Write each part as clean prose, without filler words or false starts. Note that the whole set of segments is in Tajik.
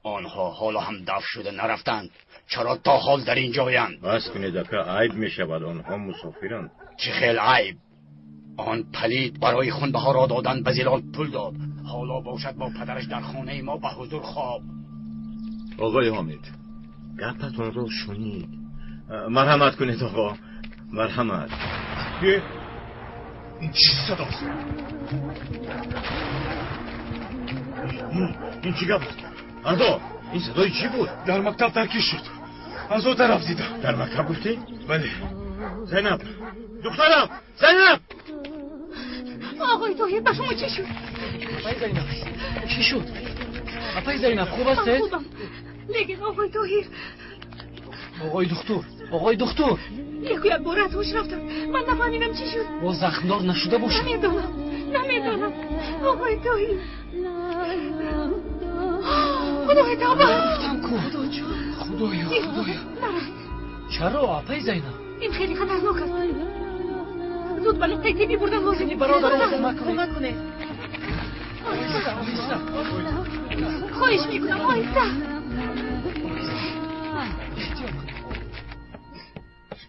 آنها حالا هم دفع شده نرفتند. چرا تا حال در اینجایند؟ بس کنید اکا، عیب می شود. آنها مسافرند. چه خیلی عیب؟ آن پلید برای خونبها را دادن به زلال پول داد. حالا باشد با پدرش در خانه ما به حضور خواب. آقای حامد، گپتون رو شنید. مرحمت کنید آقا، مرحمت. این چی صداست؟ این چی گپ؟ اردو، این صدای چی بود؟ در مکتب ترکیش شد. از او طرف دیدم. در مکتب گفتی؟ بله. زینب، دخترم، زینب! آقای طاهر، به شما چی شد؟ آقای زینب، چی شد؟ آقای زینب خوب هستید؟ خوبم، لیکن آقای طاهر. آقای دکتر، آقای دکتر، یک بار از هوش رفتم. من نفهمیدم چی شد. با زخمدار نشده باشه. نمیدونم. آقای طاهر، خدای توبه. گفتم کو. خدایا، خدایا. چرا آقای زینب؟ این خیلی خطرناک است. زود به نقطه طبی بردن لازم. برادر کمک کنید. خواهش میکنم آهسته.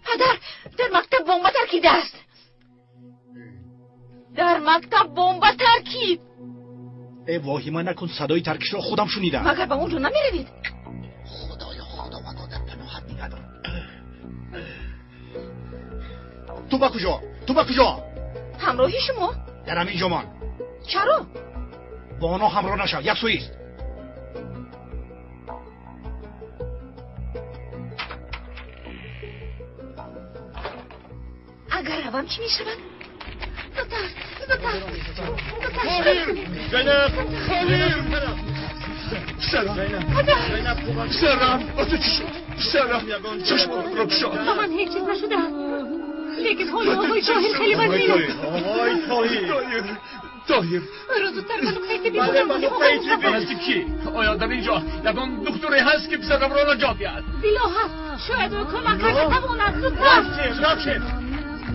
پدر، در مکتب بمب ترکیده است. در مکتب بمب ترکید. ای واهیمه نکن، صدای ترکش را خودم شنیدم. مگر به اونجا نمیروید؟ خدایا، خداوندا در پناهت نگه دار. تو با کجا؟ تو با کجا؟ همراهی شما؟ در همین جمان. چرا؟ با آنها همراه نشو، یک سویست. اگر روم چی میشود؟ زودتر، زودتر، زودتر. زینب، زینب، سرم، با تو چی شد؟ سرم، چشمانم را گشاد. با من هیچ چیز نشده، لیکن حال آقای طاهر خیلی وضعی است. آقای طاهر، طاهر، رو زودتر به نقطه طبی بله، بردن. به نقطه طبی. نزدیک کی؟ آیا در اینجا یگان دکتری هست که پسرم را نجات دهد؟ زیلا هست، شاید او کمک کرده تواند. زودتر. رفتیم، رفتیم.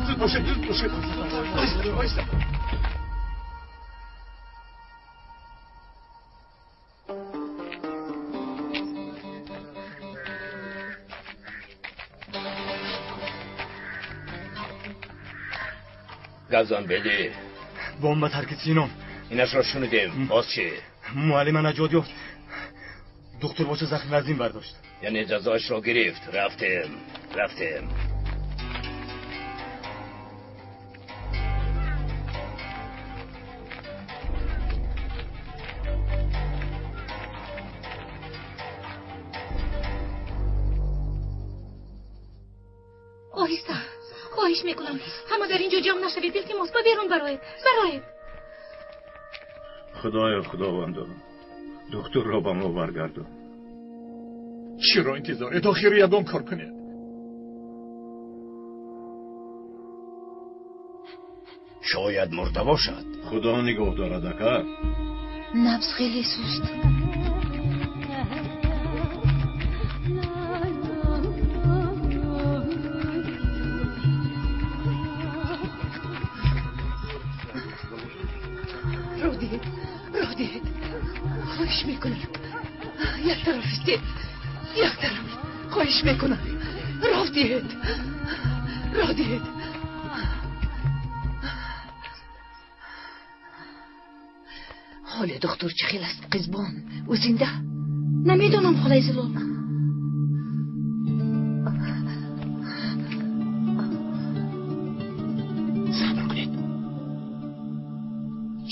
زود باشید، زود باشید. آیسته، آیسته. گزان بده. بمب ترکید سینام. اینش را شنیدیم. باز چی؟ معلم نجات یافت. دکتر باشه زخم وزین برداشت. یعنی جزایش را گرفت. رفتیم، رفتیم. آهسته، خواهش میکنم همه در اینجا جمع نشوید. التماس، به بیرون برایید، برایید. خدایا، خداوندا، دکتر را به ما برگردان. چرا انتظار؟ آخر یگان کار کنید. شاید مرده باشد. خدا نگاه دارد اکا. نبض خیلی سست. راه دهید، خواهش میکنم. یک طرف استید، یک طرف. خواهش میکنم راه دهید، راه دهید. حال دکتر چه خیل است قزبان؟ او زنده؟ نمیدونم خاله زلال. صبر کنید.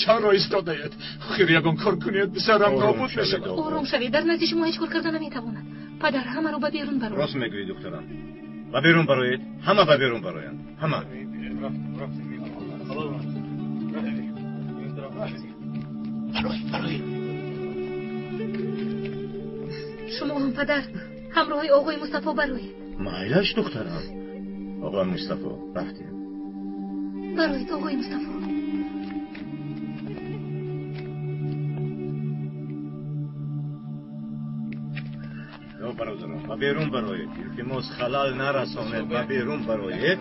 چرا ایستادهاید؟ خیر یگان کار کنید، پسرم نابود میشود. آرام شوید، در نزد شما هیچ کار کرده نمیتواند. پدر، همه رو به بیرون برو. راست میگویی دخترم. به بیرون برایید، همه به بیرون برایند، همه. برای شما هم پدر همراه آقای مصطفی برایید. مایلش دخترم. آقای مصطفی رفتیم. برایید آقای مصطفی. یا برادران، به بیرون برایید. التماس خلل نرسانید. به بیرون برایید.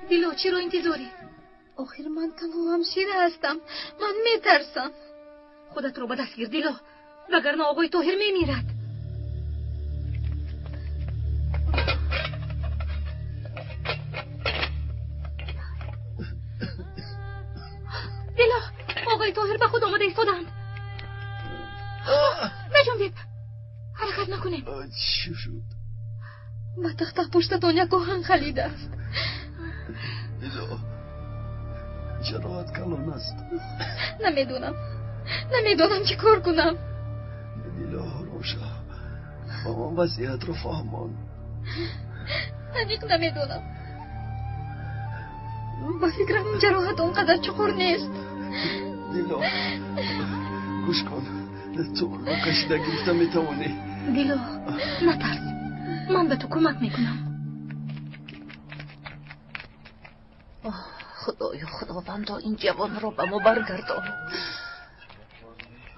دیلو، چرا انتظاری؟ Охир ман танҳо ҳамшира ҳастам. Ман метарсам. Худатро ба даст гир, Дило, вагарна оғои Тоҳир мемирад. Дило, оғои Тоҳир ба худ омада истоданд. Наҷунбед, ҳаракат накунед. Чӣ шуд? Ба тахта пуштатон як оҳан халидааст. Дило, ҷароҳат калон аст. Намедонам, намедонам чӣ кор кунам. Дило, ором шав. Ба ман вазъиятро фаҳмон. Аниқ намедонам. Ба фикрам ҷароҳат он қадар чуқур нест. Дило, гӯш кун. Ту онро кашида гирифта метавонӣ. Дило, натарс. Ман ба ту кӯмак мекунам. Худоё, худовандо, ин ҷавонро ба мо баргардон.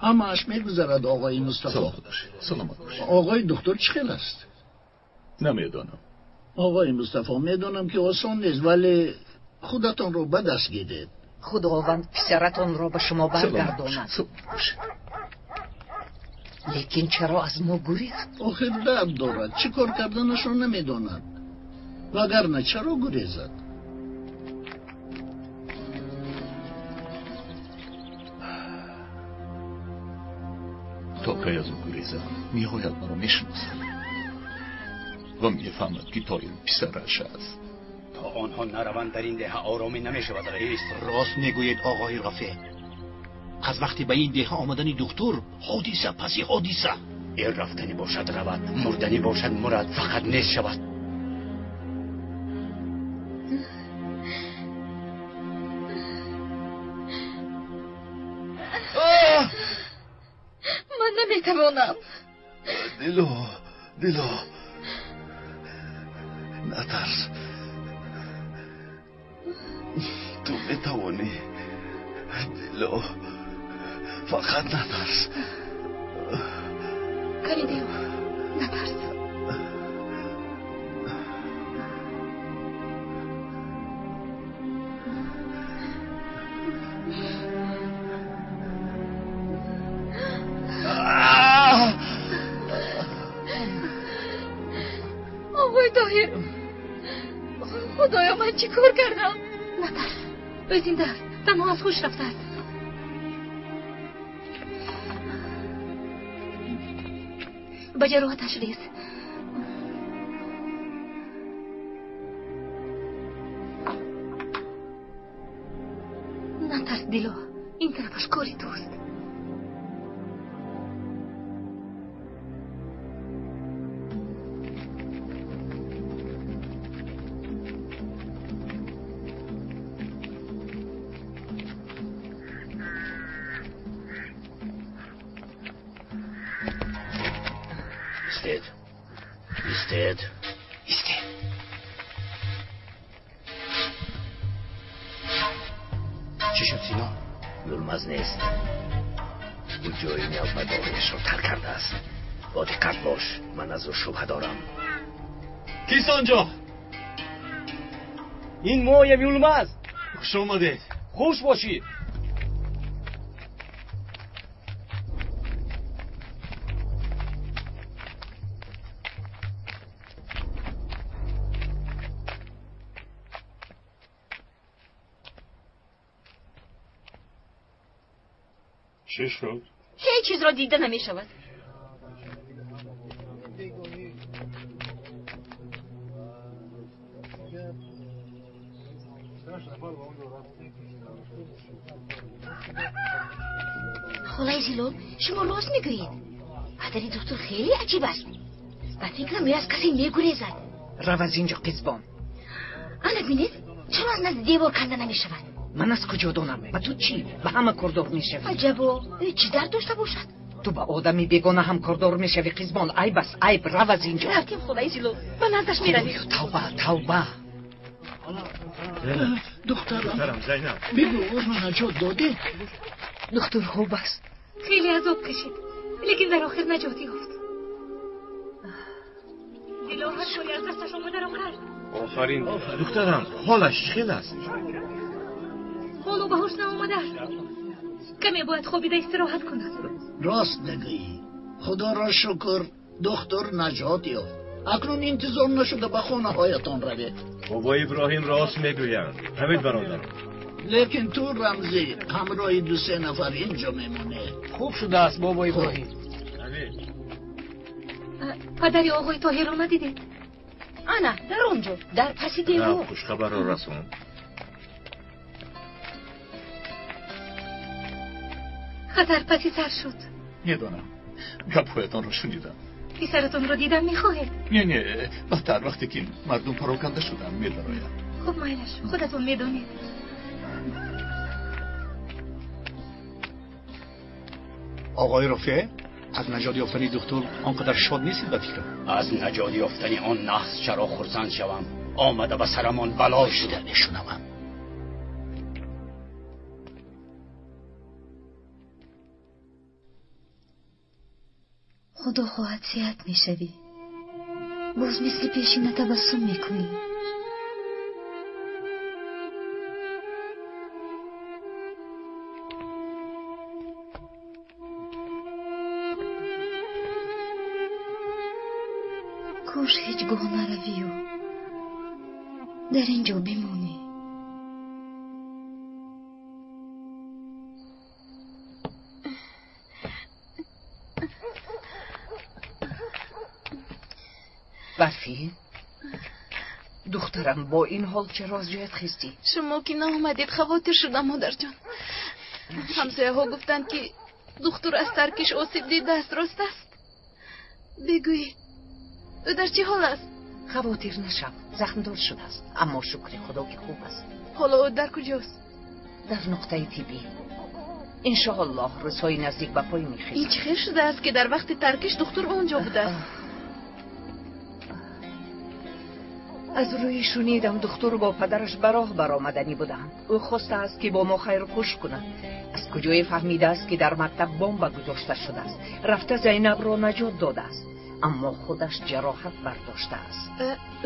Ҳамааш мегузарад, оғои Мустафо. Саломат бошед, саломат бошед. Оғои духтур чӣ хел аст? Намедонам. Оғои Мустафо, медонам ки осон нест, вале худатонро ба даст гиред. Худованд писаратонро ба шумо баргардонад. Лекин чаро аз мо гурехт? Охир дард дорад, чӣ кор карданашро намедонад. Вагарна чаро гурезад? То кай аз ӯ гурезам, ниҳоят маро мешиносад ва мефаҳмад, ки Тоҳир писараш аст. То онҳо нараванд, дар ин деҳа оромӣ намешавад, раис. Рост мегӯед, оғои Рафеъ. Аз вақте ба ин деҳа омадани духтур, ҳодиса паси ҳодиса. Эр рафтанӣ бошад равад, мурданӣ бошад мурад, фақат нест шавад. Ман наметавонам. Дило, Дило, натарс. Ту метавонӣ. Дило, фақат натарс. Калидео, натарс. Оғои Тоҳир, худоё, ман чӣ кор кардам? Натарс, ӯ зинда аст, танҳо аз ҳуш рафтааст. Ба ҷароҳаташ рез. Натарс, Дило, ин тарафаш кори туст. Истед. Истед. Истед. Чӣ шуд, Сино? Юлмаз нест. Ӯ ҷои навбадориашро тарк кардааст. Бо диққат бош, ман аз ӯ шубҳа дорам. Кист онҷо? Ин моем, Юлмаз. Хуш омадед. Хуш бошӣ. Чӣ шуд? Ҳеҷ чизро дида намешавад. Холаи Зилол, шумо рост мегӯед. Падари духтур хеле аҷиб аст. Ба фикрам ӯ аз касе мегурезад. Рав аз инҷо, қизбон. Ана бинед, чаро аз назди девор канда намешавад? Ман аз куҷо донам? Ба ту чӣ? Ба ҳама кордор мешавӣ. Аҷабо, ӯ чӣ дард дошта бошад? Ту ба одами бегона ҳам кордор мешавӣ, қизбон. Айб аст, айб. Рав аз инҷо. Рафтем, холаи Зилол, ба наздаш меравем. Тавба, тавба. Духтарам, Зайнаб, бигӯ, ӯро наҷот додед? Духтур хуб аст. Хеле азоб кашид, лекин дар охир наҷот ёфт. Дило ҳар кори аз дасташ омадаро кард. Офарин, духтарам, ҳолаш чӣ хел аст? Ҳоло ба ҳуш наомадааст. Каме бояд хобида истироҳат кунад. Рост мегӯӣ. Худоро шукр, духтур наҷот ёфт. Акнун интизор нашуда ба хонаҳоятон равед. Бобои Иброҳим рост мегӯянд. Равед, бародарон. Лекин ту, Рамзӣ, ҳамроҳи ду-се нафар инҷо мемонӣ. Хуб шудааст, бобои Иброҳим. Падари оғои Тоҳирро надидед? Ана, дар он ҷо, дар паси девор. Хушхабарро расон. Хатар паси сар шуд. Медонам. Гапҳоятонро шунидам. Писаратонро дидан мехоҳед? Не, не, баъдтар вақте ки мардум пароканда шуданд медарояд. Хуб, майлаш, худатон медонед. Оғои Рафеъ, аз наҷот ёфтани духтур он қадар шод нестед ба фикрам? Аз наҷот ёфтани он наҳс чаро хурсанд шавам? Омада ба сарамон бало шуда. Мешунавам. Худо хоҳад сиҳат мешавӣ. Боз мисли пешина табассум мекунӣ. Кош ҳеҷ гоҳ наравию дар ин ҷо бимонӣ. Барфин, духтарам, бо ин ҳол чаро аз ҷоят хистӣ? Шумо ки наомадед, хавотир шудам, модарҷон. Ҳамсояҳо гуфтанд, ки духтур аз таркиш осеб дидааст. Рост аст? Бигӯед, ӯ дар чӣ ҳол аст? Хавотир нашав, захмдор шудааст, аммо шукри худо ки хуб аст. Ҳоло ӯ дар куҷост? Дар нуқтаи тиббӣ. Иншоаллоҳ рӯзҳои наздик ба пой мехезад. Ин чӣ хел шудааст, ки дар вақти таркиш духтур он ҷо будааст? Аз рӯи шунидам, духтур бо падараш ба роҳ баромаданӣ буданд. Ӯ хостааст, ки бо мо хайрхуш кунад. Аз куҷое фаҳмидааст, ки дар мактаб бомба гузошта шудааст. Рафта Зайнабро наҷот додааст, аммо худаш ҷароҳат бардоштааст.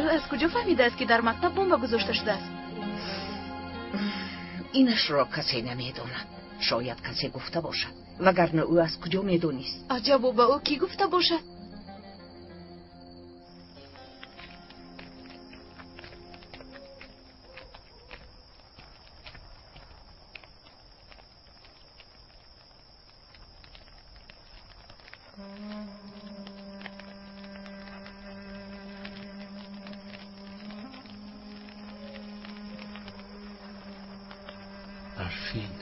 Ӯ аз куҷо фаҳмидааст, ки дар мактаб бомба гузошта шудааст? Инашро касе намедонад. Шояд касе гуфта бошад, вагарна ӯ аз куҷо медонист? Аҷабо, ба ӯ кӣ гуфта бошад? Барфин,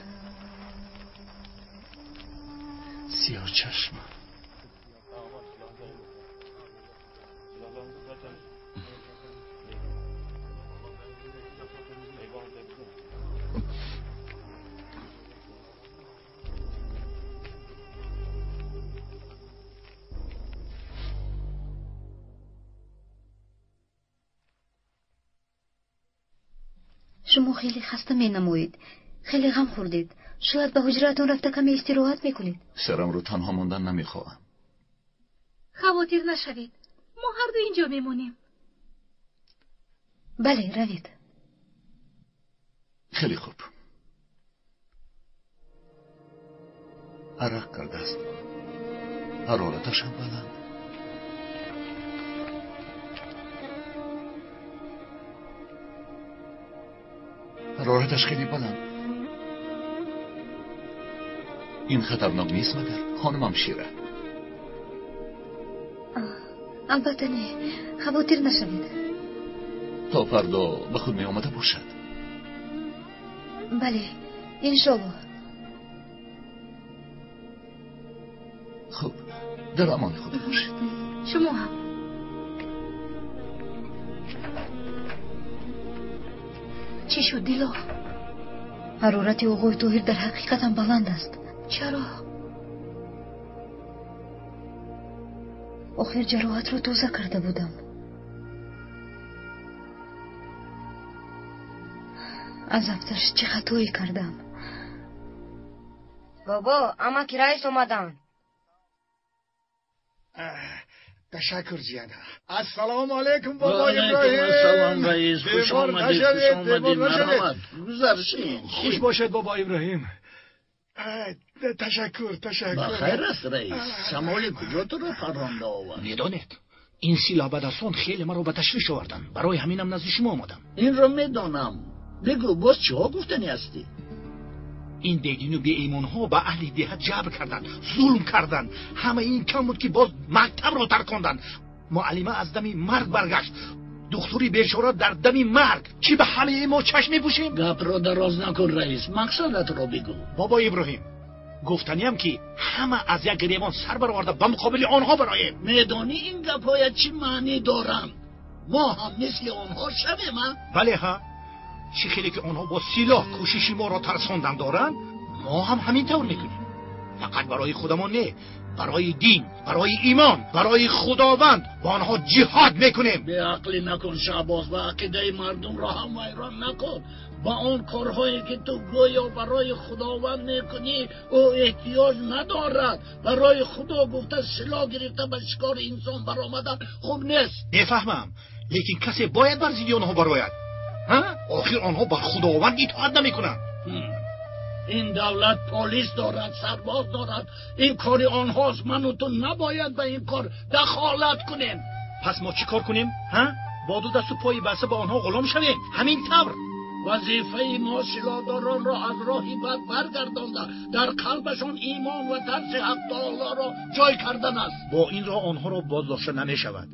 сиёҳчашмам. Шумо хеле хаста менамоед. Хеле ғам хӯрдед. Шояд ба ҳуҷраатон рафта каме истироҳат мекунед. Писарамро танҳо мондан намехоҳам. Хавотир нашавед. Мо ҳарду инҷо мемонем. Бале, равед. Хеле хуб. Арақ кардааст. Ҳарораташ ҳам баланд. Ҳарораташ хеле баланд. Ин хатарнок нест магар, хонумам Шира? Албатта не, хавотир нашавед. То фардо ба худ меомада бошад. Бале, иншоаллоҳ. Хуб, дар амони худо бошед. Шумо ҳам. Чӣ шуд, Дило? Ҳарорати оғои Тоҳир дар ҳақиқатам баланд аст. Чаро? Охир ҷароҳатро тоза карда будам. Аз афташ чӣ хатое кардам? Бобо, амаки раис омаданд. Ташаккур ҷиян. Ассалому алайкум бобо Иброҳим. Ассалом раис, хуш омадед, хуш омадед, марҳамат. Гузаршин. Хуш бошед бобо Иброҳим. Ташаккур, ташаккур. Ба хайр аст раис. Шамоли куҷо туро парронда овард? Медонед, ин силоҳбадасон хеле маро ба ташвиш оварданд. Барои ҳаминам назди шумо омадам. Инро медонам. Бигӯ, боз чиҳо гуфтанӣ ҳастӣ? Ин бедину беимонҳо ба аҳли деҳа ҷабр карданд, зулм карданд. Ҳама ин кам буд, ки боз мактабро тарконданд. Муаллима аз дами марг баргашт. Духтури бечора дар дами марг. Чӣ ба ҳамаи мо чашм мепӯшем? Гапро дароз накун раис, мақсадатро бигӯ. Бобо Иброҳим, гуфтаниям ки ҳама аз як гиребон сар бароварда ба муқобили онҳо бароем. Медонӣ ин гапҳоя чӣ маънӣ доранд? Мо ҳам мисли онҳо шавем, а? Бале ҳа. Чӣ хеле ки онҳо бо силоҳ кӯшиши моро тарсондан доранд, мо ҳам ҳамин тавр мекунем. Фақат барои худамон не, барои дин, барои имон, барои Худованд бо онҳо ҷиҳод мекунем. Беақлӣ накун Шаҳбоз, ва ақидаи мардумро ҳам вайрон накун. Ба он корҳое ки ту гӯё барои Худованд мекунӣ, ӯ эҳтиёҷ надорад. Барои Худо гуфта силоҳ гирифта ба шикори инсон баромадан хуб нест. Мефаҳмам, лекин касе бояд бар зидди онҳо барояд. Охир онҳо ба Худованд итоат намекунанд. Ин давлат полис дорад, сарбоз дорад. Ин кори онҳост. Ману ту набояд ба ин кор дахолат кунем. Пас мо чӣ кор кунем? Бо ду дасту пои баста ба онҳо ғулом шавем? Ҳамин тавр. Вазифаи мо силоҳдоронро аз роҳи бад баргардонда, дар қалбашон имон ва тарси ҳақ таолоро ҷой кардан аст. Бо ин роҳ онҳоро боздошта намешавад.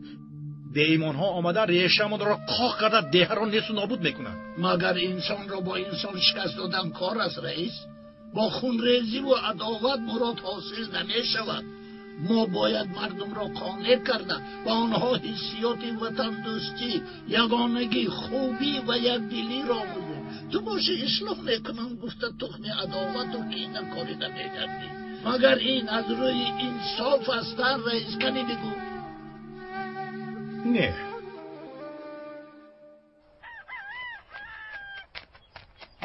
Беимонҳо омада решамонро қоқ карда деҳаро несту нобуд мекунанд. Магар инсонро бо инсон шикаст додан кор аст раис? Бо хунрезиву адоват мурод ҳосил намешавад. Мо бояд мардумро қонеъ карда ба онҳо ҳиссиёти ватандӯстӣ, ягонагӣ, хубӣ ва якдилиро омӯзем. Ту боши ислоҳ мекунам гуфта тухми адовату кина корида мегардӣ. Магар ин аз рӯи инсоф аст, раис? Кани бигӯ. Не.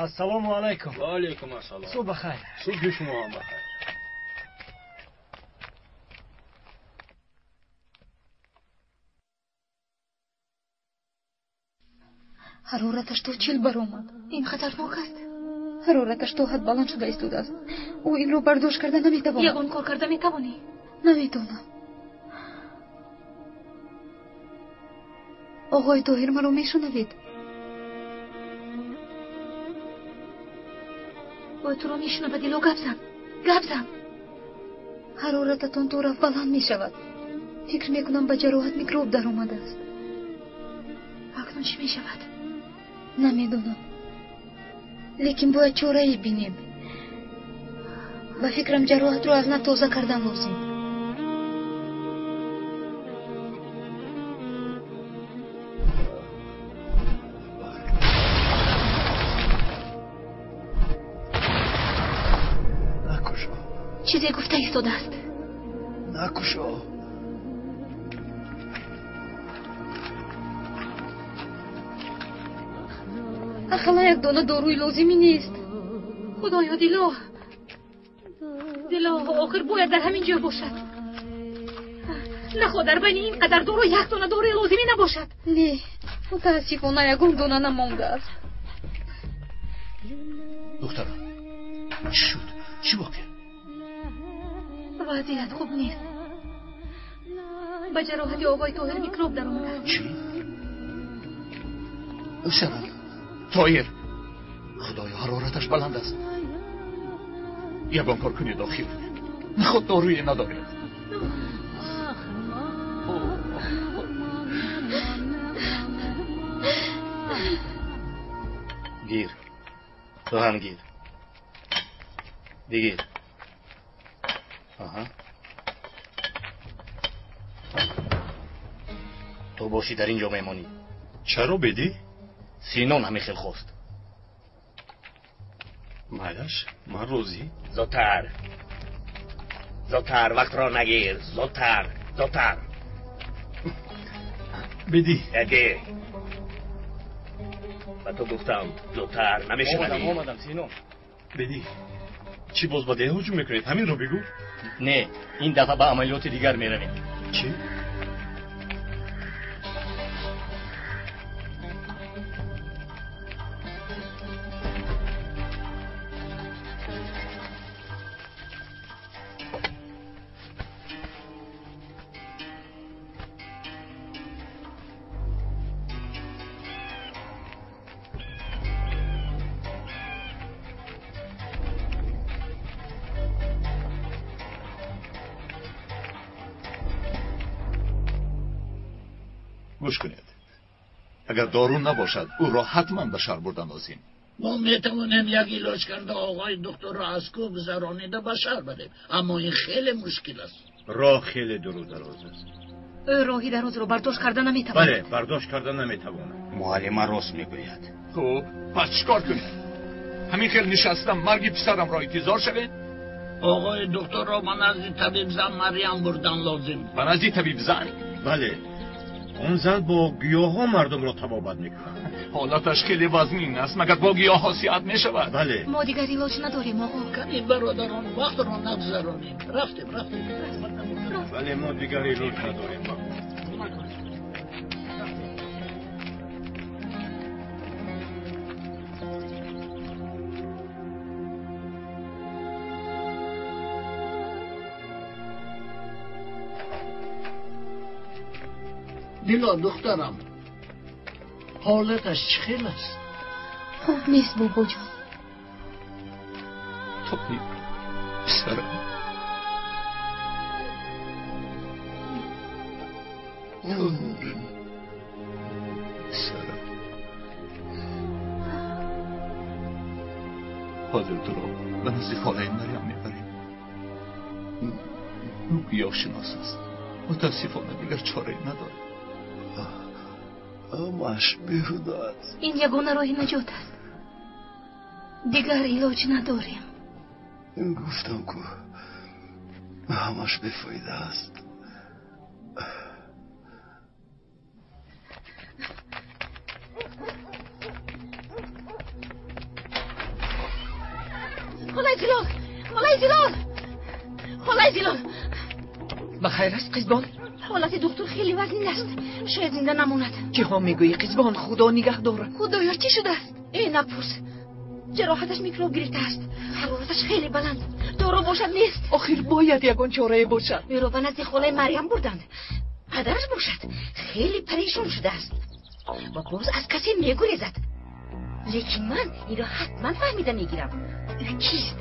Ассалому алайкум. Ва алайкум ассалом. Субҳ бахайр. Субҳи шумо ҳам бахайр. Ҳарораташ то 40 баромад. Ин хатарнок аст. Ҳарораташ то ҳад баланд шуда истодааст. Ӯ инро бардошт карда наметавонад. Ягон кор карда метавонӣ? Наметавонам. Оғои Тоҳир, маро мешунавед? Ӯ туро мешунавад. Дило, гап зан, гап зан. Ҳарорататон то рафт баланд мешавад. Фикр мекунам ба ҷароҳат микроб даромадааст. Акнун чӣ мешавад? Намедонам, лекин бояд чорае бинем. Ба фикрам ҷароҳатро аз нав тоза кардан лозим. Чизе гуфта истодааст. Накушо. Ақаллан як дона доруи лозимӣ нест. Худоё, Дило, Дило, охир бояд дар ҳамин ҷо бошад. Нахоҳ дар байни ин қадар дору як дона доруи лозимӣ набошад. Не, мутаассифона ягон дона намондааст. Духтарам, чӣ шуд? Чӣ воқеа? Вазъият хуб нест. Ба ҷароҳати оғои Тоҳир микроб даромадааст. Чӣ? Сарам, Тоҳир, Худоё, ҳарораташ баланд аст. Ягон кор кунед охир. Наход доруе надоред. Гир, ту ҳам гир. Бигир. Аҳа. Ту бошӣ дар ин ҷо мемонӣ. Чаро бедӣ? Синон ҳамин хел хост. Майлаш, ман розӣ. Зудтар, зудтар, вақтро нагир. Зудтар, зудтар. Бедӣ. Эди, ба ту гуфтам зудтар, намешунавӣ. Омадам, омадам, Синон. Бедӣ, чӣ боз ба деҳа ҳуҷум мекунед? Ҳаминро бигӯ. Не, ин дафъа ба амалиёти дигар меравем. Чӣ? Гӯш кунед, агар дору набошад, ӯро ҳатман ба шаҳр бурдан лозим. Мо метавонем як илоҷ карда оғои духтурро аз кӯҳ гузаронида ба шаҳр барем, аммо ин хеле мушкил аст. Роҳ хеле дуру дароз аст. Ӯ роҳи дарозро бардошт карда наметавонад. Бале, бардошт карда наметавонад. Муаллима рост мегӯяд. Хуб, пас чӣ кор кунем? Ҳамин хел нишастам марги писарамро интизор шавем? Оғои духтурро ба назди табибзан Марьям бурдан лозим. Ба назди табибзан? Бале, он зан бо гиёҳҳо мардумро табобат мекунад. Ҳолаташ хеле вазнин аст, магар бо гиёҳҳо сиҳат мешавад? Бале. Мо дигар илоҷ надорем, оғо. Кани бародарон, вақтро нагузаронем. Рафтем, рафтем. Бале, мо дигар илоҷ надорем. Дило, духтарам, ҳолаташ чӣ хел аст? Хуб нест, бобоҷон. Тоҳир, писарам. Писарам. Ҳозир туро ба назди холаи Марьям мебарем. Ӯ гиёҳшинос аст. Мутаассифона дигар чорае надорад. Ҳамаш беҳуда аст. Ин ягона роҳи наҷот аст. Дигар илоҷ надорем. Гуфтам ку ҳамаш бефоида аст. Холаи Зилол! Холаи Зилол! Холаи Зилол! Ба хайр аст, қизбон? Ҳолати духтур хеле вазнин аст. Шояд зинда намонад. Чиҳо мегӯӣ, қизбон? Худо нигаҳ дорад. Худоё, чӣ шудааст? Э, напурс. Ҷароҳаташ микроб гирифтааст. Ҳарораташ хеле баланд. Дору бошад нест. Охир бояд ягон чорае бошад. Ӯро ба назди холаи Марьям бурданд. Падараш бошад хеле парешон шудааст ва боз аз касе мегурезад. Лекин ман инро ҳатман фаҳмида мегирам. Ӯ кист?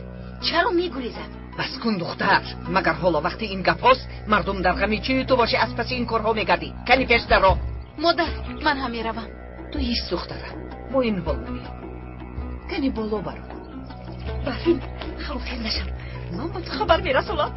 Чаро мегурезад? Бас кун, духтар. Магар ҳоло вақти ин гапҳост? Мардум дар ғами чии ту бошӣ, аз паси ин корҳо мегардӣ. Кани пеш даро. Модар, ман ҳам меравам. Ту ҳис, духтарам, бо ин ҳол намеям. Кани боло баро. Барфин, хавотир нашав. Ман ба ту хабар мерасонам.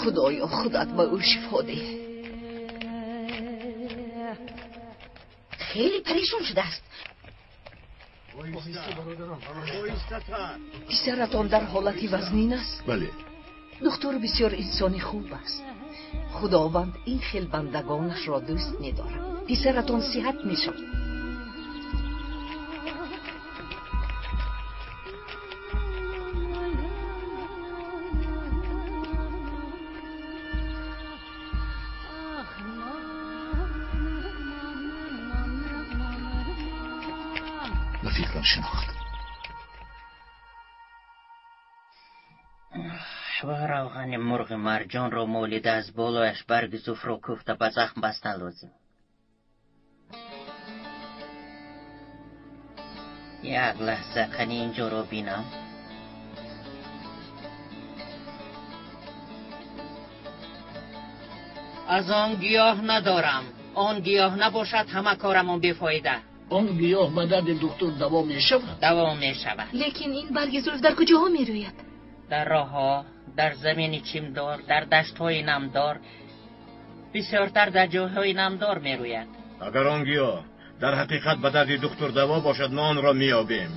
Худоё, худат ба ӯ шифо деҳ. Хеле парешон шудааст. Писаратон дар ҳолати вазнин аст? Бале. Духтур бисёр инсони хуб аст. Худованд ин хел бандагонашро дӯст медорад. Писаратон сиҳат мешавад. Ба фикрам шинохт. Ва равғани мурғи марҷонро молида аз болояш барги зуфро кӯфта ба захм бастан лозим. Як лаҳза қани инҷоро бинам. Аз он гиёҳ надорам. Он гиёҳ набошад, ҳама корамон бефоида. Он гиёҳ ба дарди духтур даво мешавад? Даво мешавад. Лекин ин барги зулф дар куҷоҳо мерӯяд? Дар роҳҳо, дар замини чимдор, дар даштҳои намдор, бисёртар дар ҷойҳои намдор мерӯяд. Агар он гиёҳ дар ҳақиқат ба дарди духтур даво бошад, мо онро меёбем.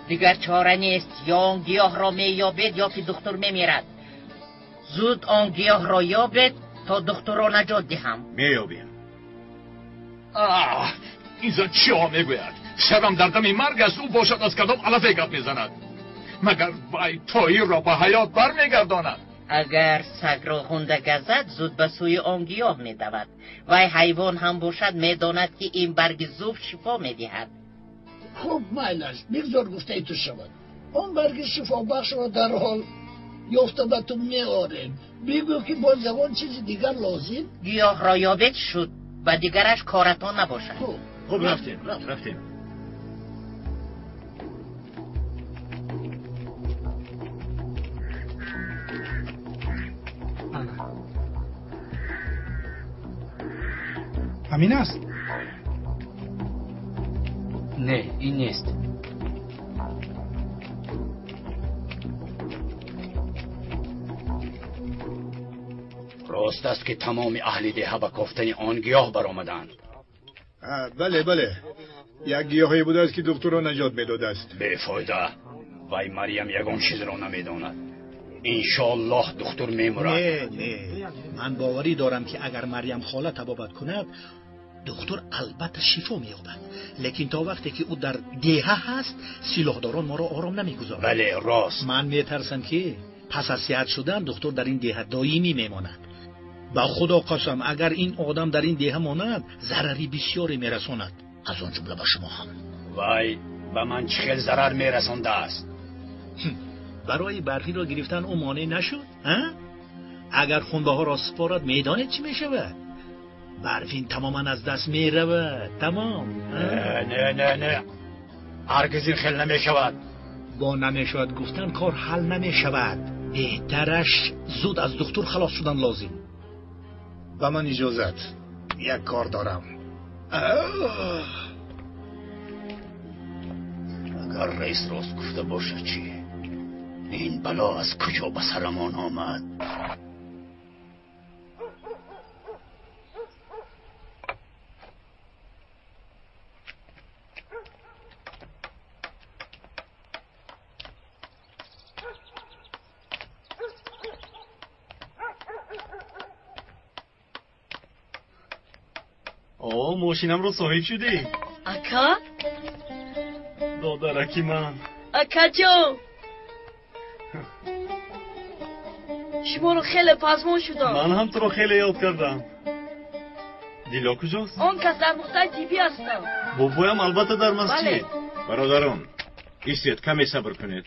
Дигар чора нест. Ё он гиёҳро меёбед, ё ки духтур мемирад. Зуд он гиёҳро ёбед то духтурро наҷот диҳам. Меёбем. Аҳ, ин зан чиҳо мегӯяд? Шарам дар дами марг аст, ӯ бошад аз кадом алафе гап мезанад? Магар вай Тоҳирро ба ҳаёт бармегардонад? Агар сагро ғунда газад, зуд ба сӯи он гиёҳ медавад. Вай ҳайвон ҳам бошад, медонад ки ин барги зуб шифо медиҳад. Хуб, майлаш, бигзор гуфтаи ту шавад. Он барги шифобахшро дарҳол ёфта ба ту меорем. Бигӯ ки боз ягон чизи дигар лозим? Гиёҳро ёбед шуд, ба дигараш коратон набошад. Хуб, рафтем, рафтем. Ҳамин аст? Не, ин нест. Рост аст ки тамоми аҳли деҳа ба кофтани он гиёҳ баромаданд. Бале, бале, як гиёҳе будааст ки духтурро наҷот медодааст. Бефоида. Вай Марьям ягон чизро намедонад. Иншоаллоҳ духтур мемурад. Не, не, ман боварӣ дорам ки агар Марьям хола табобат кунад, духтур албатта шифо меёбад. Лекин то вақте ки ӯ дар деҳа ҳаст, силоҳдорон моро ором намегузоранд. Бале, рост. Ман метарсам ки пас аз сиҳат шудан духтур дар ин деҳа доимӣ мемонад. Ба худо қасам, агар ин одам дар ин деҳа монад, зарари бисёре мерасонад, аз он ҷумла ба шумо ҳам. Вай ба ман чӣ хел зарар мерасондааст? Барои барфиро гирифтан ӯ монеъ нашуд, агар хунбаҳоро супорад, медонед чӣ мешавад? Барфин тамоман аз даст меравад. Тамом. Не, не, не, ҳаргиз ин хел намешавад. Бо намешавад гуфтан кор ҳал намешавад. Беҳтараш зуд аз духтур халос шудан лозим. Ба ман иҷозат, як кор дорам. Агар раис рост гуфта бошад чӣ? Ин бало аз куҷо ба сарамон омад? О, мошинамро соҳиб шудӣ? Ака? Додараки ман. Акаҷон! Шуморо хеле пазмон шудам. Ман ҳам туро хеле ёд кардам. Дило куҷост? Он кас дар нуқтаи тиббӣ ҳастам. Бобоям албатта дар масҷид. Бародарон, истед, каме сабр кунед.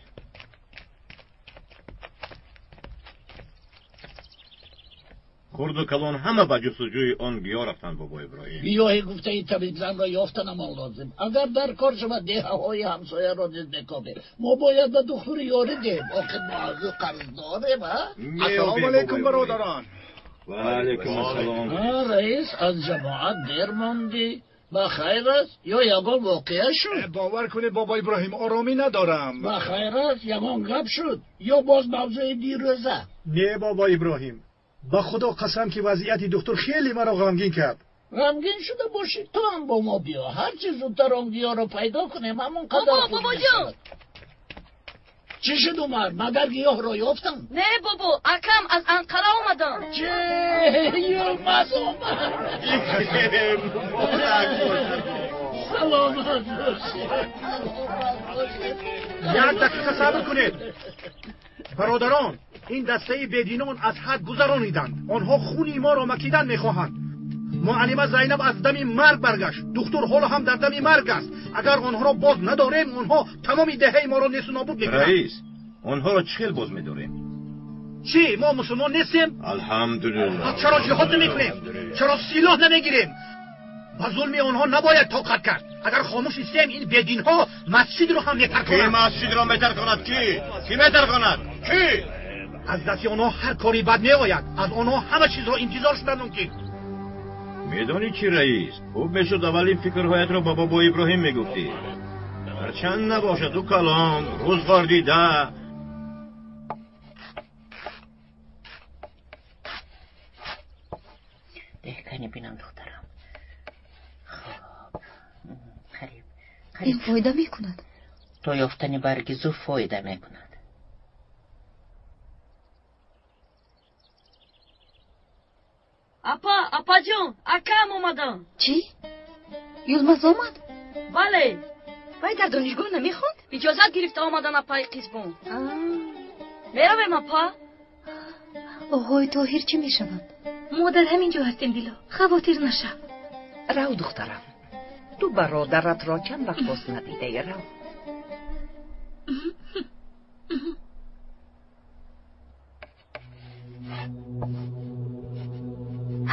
Хурду калон ҳама ба ҷустуҷӯи он гиёҳ рафтанд, бобо Иброҳим. Гиёҳи гуфтаи табибзанро ёфтанамон лозим. Агар дар кор шавад, деҳаҳои ҳамсояро низ мекобем. Мо бояд ба духтур ёрӣ диҳем. Охир мо аз ӯ қарздорем, а? Ассалому алайкум, бародарон. Ва алайкум ассалом. Раис, аз ҷамоат дер мондӣ. Ба хайр аст ё ягон воқеа шуд? Бовар кунед, бобо Иброҳим, оромӣ надорам. Ба хайр аст, ягон гап шуд ё боз мавзӯи дирӯза? Не, бобо Иброҳим, ба худо қасам ки вазъияти духтур хеле маро ғамгин кард. Ғамгин шуда бошӣ, ту ҳам бо мо биё. Ҳарчи зудтар он гиёҳро пайдо кунем, ҳамон қадар бобо, бобоҷон! Чӣ шуд, Умар? Магар гиёҳро ёфтам? Не, бобо, акам аз Анқара омадам. Чӣ? Юлмаз омад! Саломат бошед. Як дақиқа сабр кунед. Бародарон, ин дастаи бединон аз ҳад гузарониданд. Онҳо хуни моро макидан мехоҳанд. Муаллима Зайнаб аз дами марг баргашт. Духтур ҳоло ҳам дар дами марг аст. Агар онҳоро боз надорем, онҳо тамоми деҳаи моро несту нобуд мекунанд. Раис, онҳоро чӣ хел боз медорем? Чӣ, мо мусулмон нестем? Алҳамдулиллоҳ. Чаро ҷиҳод намекунем? Чаро силоҳ намегирем? Ба зулми онҳо набояд тоқат кард. Агар хомӯш истем, ин бединҳо масҷидро ҳам метарконанд. Ки масҷидро метарконад? Ки? Ки метарконад? Ки? Аз дасти онҳо ҳар кори бад меояд. Аз онҳо ҳама чизро интизор шудан мумкин. Медонӣ чӣ, раис? Хуб мешуд аввал ин фикрҳоятро ба бобо Иброҳим мегуфтӣ. Ҳарчанд набошад, ӯ калон, рӯзғор дида. Деҳкани бинам, духтарам. Хоб, қариб. Ин фоида мекунад? То ёфтани барги зуб фоида мекунад. омаданд. Чӣ? Юлмаз омад? Бале. Вай дар донишгоҳ намехонд? Иҷозат гирифта омадан апаи Қизбон. Меравем апа? Оғои Тоҳир чӣ мешавад? Мо дар ҳамин ҷо ҳастем, Дило. Хавотир нашав. Рав, духтарам. Ту бародаратро чанд вақт боз надидаӣ, рав.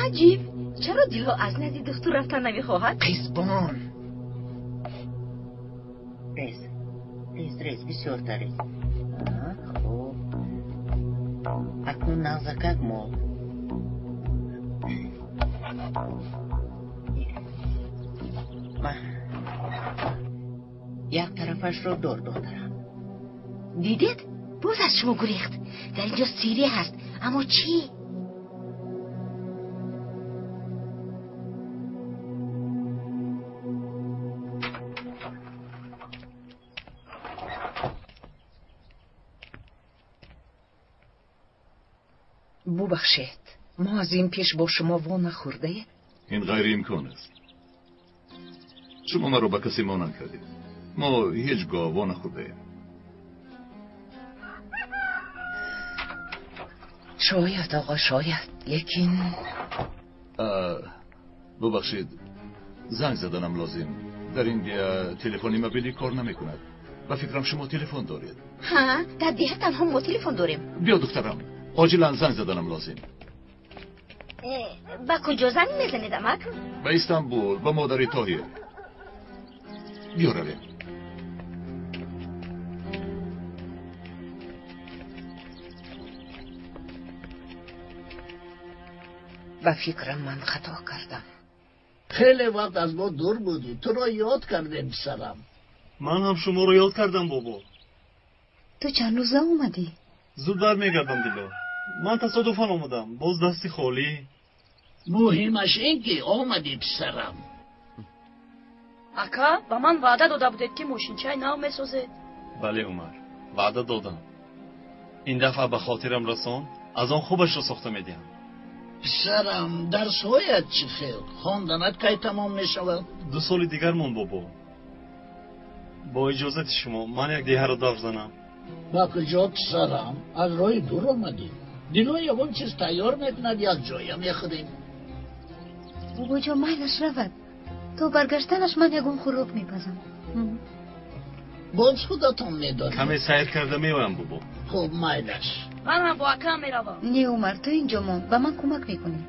Аҷиб, чаро Дило аз назди духтур рафтан намехоҳад? Қизбон. Рез, рез, рез, бисёртар рез. Хуб. Акнун нағзакак мол. Як тарафашро дор, духтарам. Дидед? Боз аз шумо гурехт. Дар инҷо сире ҳаст, аммо чӣ? Бубахшед, мо аз ин пеш бо шумо во нахӯрдаем? Ин ғайриимкон аст. Шумо маро ба касе монанд кардед. Мо ҳеҷ гоҳ во нахӯрдаем. Шояд, оғо, шояд, лекин бубахшед, занг заданам лозим. Дар ин деҳа телефони мобилӣ кор намекунад. Ба фикрам шумо телефон доред. Ҳа, дар деҳа танҳо мо телефон дорем. Биё, духтарам, оҷилан занг заданам лозим. Ба куҷо занг мезанед, амак? Ба Истанбул, ба модари Тоҳир. Биё равем. Ба фикрам ман хато кардам. Хеле вақт аз мо дур будӣ. Туро ёд кардем, писарам. Ман ҳам шуморо ёд кардам, бобо. Ту чанд рӯза омадӣ? Зуд бармегардам, Дило. Ман тасодуфан омадам, боз дасти холӣ. Муҳимаш ин ки омадӣ, писарам. Ака, ба ман ваъда дода будед, ки мошинчаи нав месозед. Бале, Умар, ваъда додам. Ин дафъа ба хотирам расон, аз он хубашро сохта медиҳам. Писарам, дарсҳоят чӣ хел? Хонданат кай тамом мешавад? 2 соли дигар монд, бобо. Бо иҷозати шумо ман як деҳаро давр занам. Ба куҷо, писарам? Аз роҳи дур омадӣ. Дило ягон чиз тайёр мекунад, як ҷоя мехӯрем. Бобоҷон, майлаш равад. То баргаштанаш ман ягон хӯрок мепазам. Боз худатон медонед. Каме сайр карда меоям, бобо. Хуб, майлаш. Ман ҳам бо акам меравам. Не, Умар, ту инҷо мон, ба ман кӯмак мекунӣ.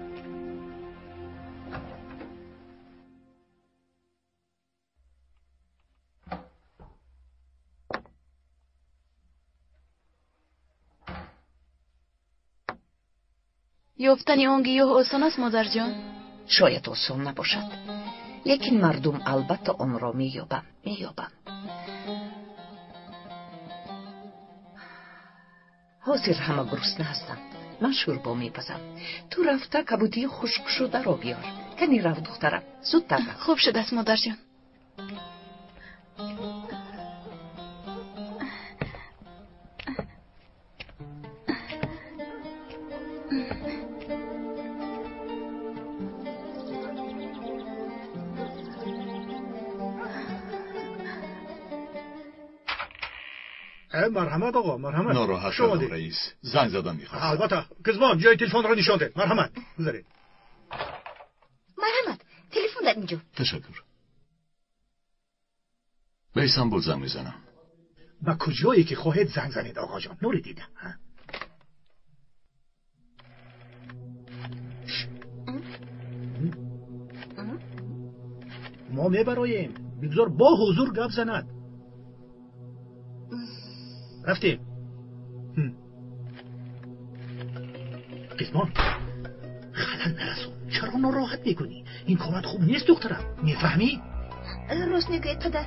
Ёфтани он гиёҳ осон аст, модарҷон? Шояд осон набошад, лекин мардум албатта онро меёбанд, меёбанд. Ҳозир ҳама гурусна ҳастанд. Ман шӯрбо мепазам. Ту рафта кабудии хушкшударо биёр. Кани рав, духтарам, зудтар рав. Хуб шудааст, модарҷон. Марҳамат, оғо, марҳамат. Нороҳат шудам, раис. Занг задан мехостам. Албатта. Қизбон, ҷои телефонро нишон деҳ. Марҳамат, гузаред. Марҳамат, телефон дар инҷо. Ташаккур. Ба Истанбул занг мезанам. Ба куҷое ки хоҳед занг занед, оғоҷон. Нури дида. Мо мебароем. Бигзор бо ҳузур гап занад. Рафтем. Қизбон, халал нарасон. Чаро нороҳат мекунӣ? Ин корат хуб нест, духтарам. Мефаҳмӣ? Рост мегӯед, падар.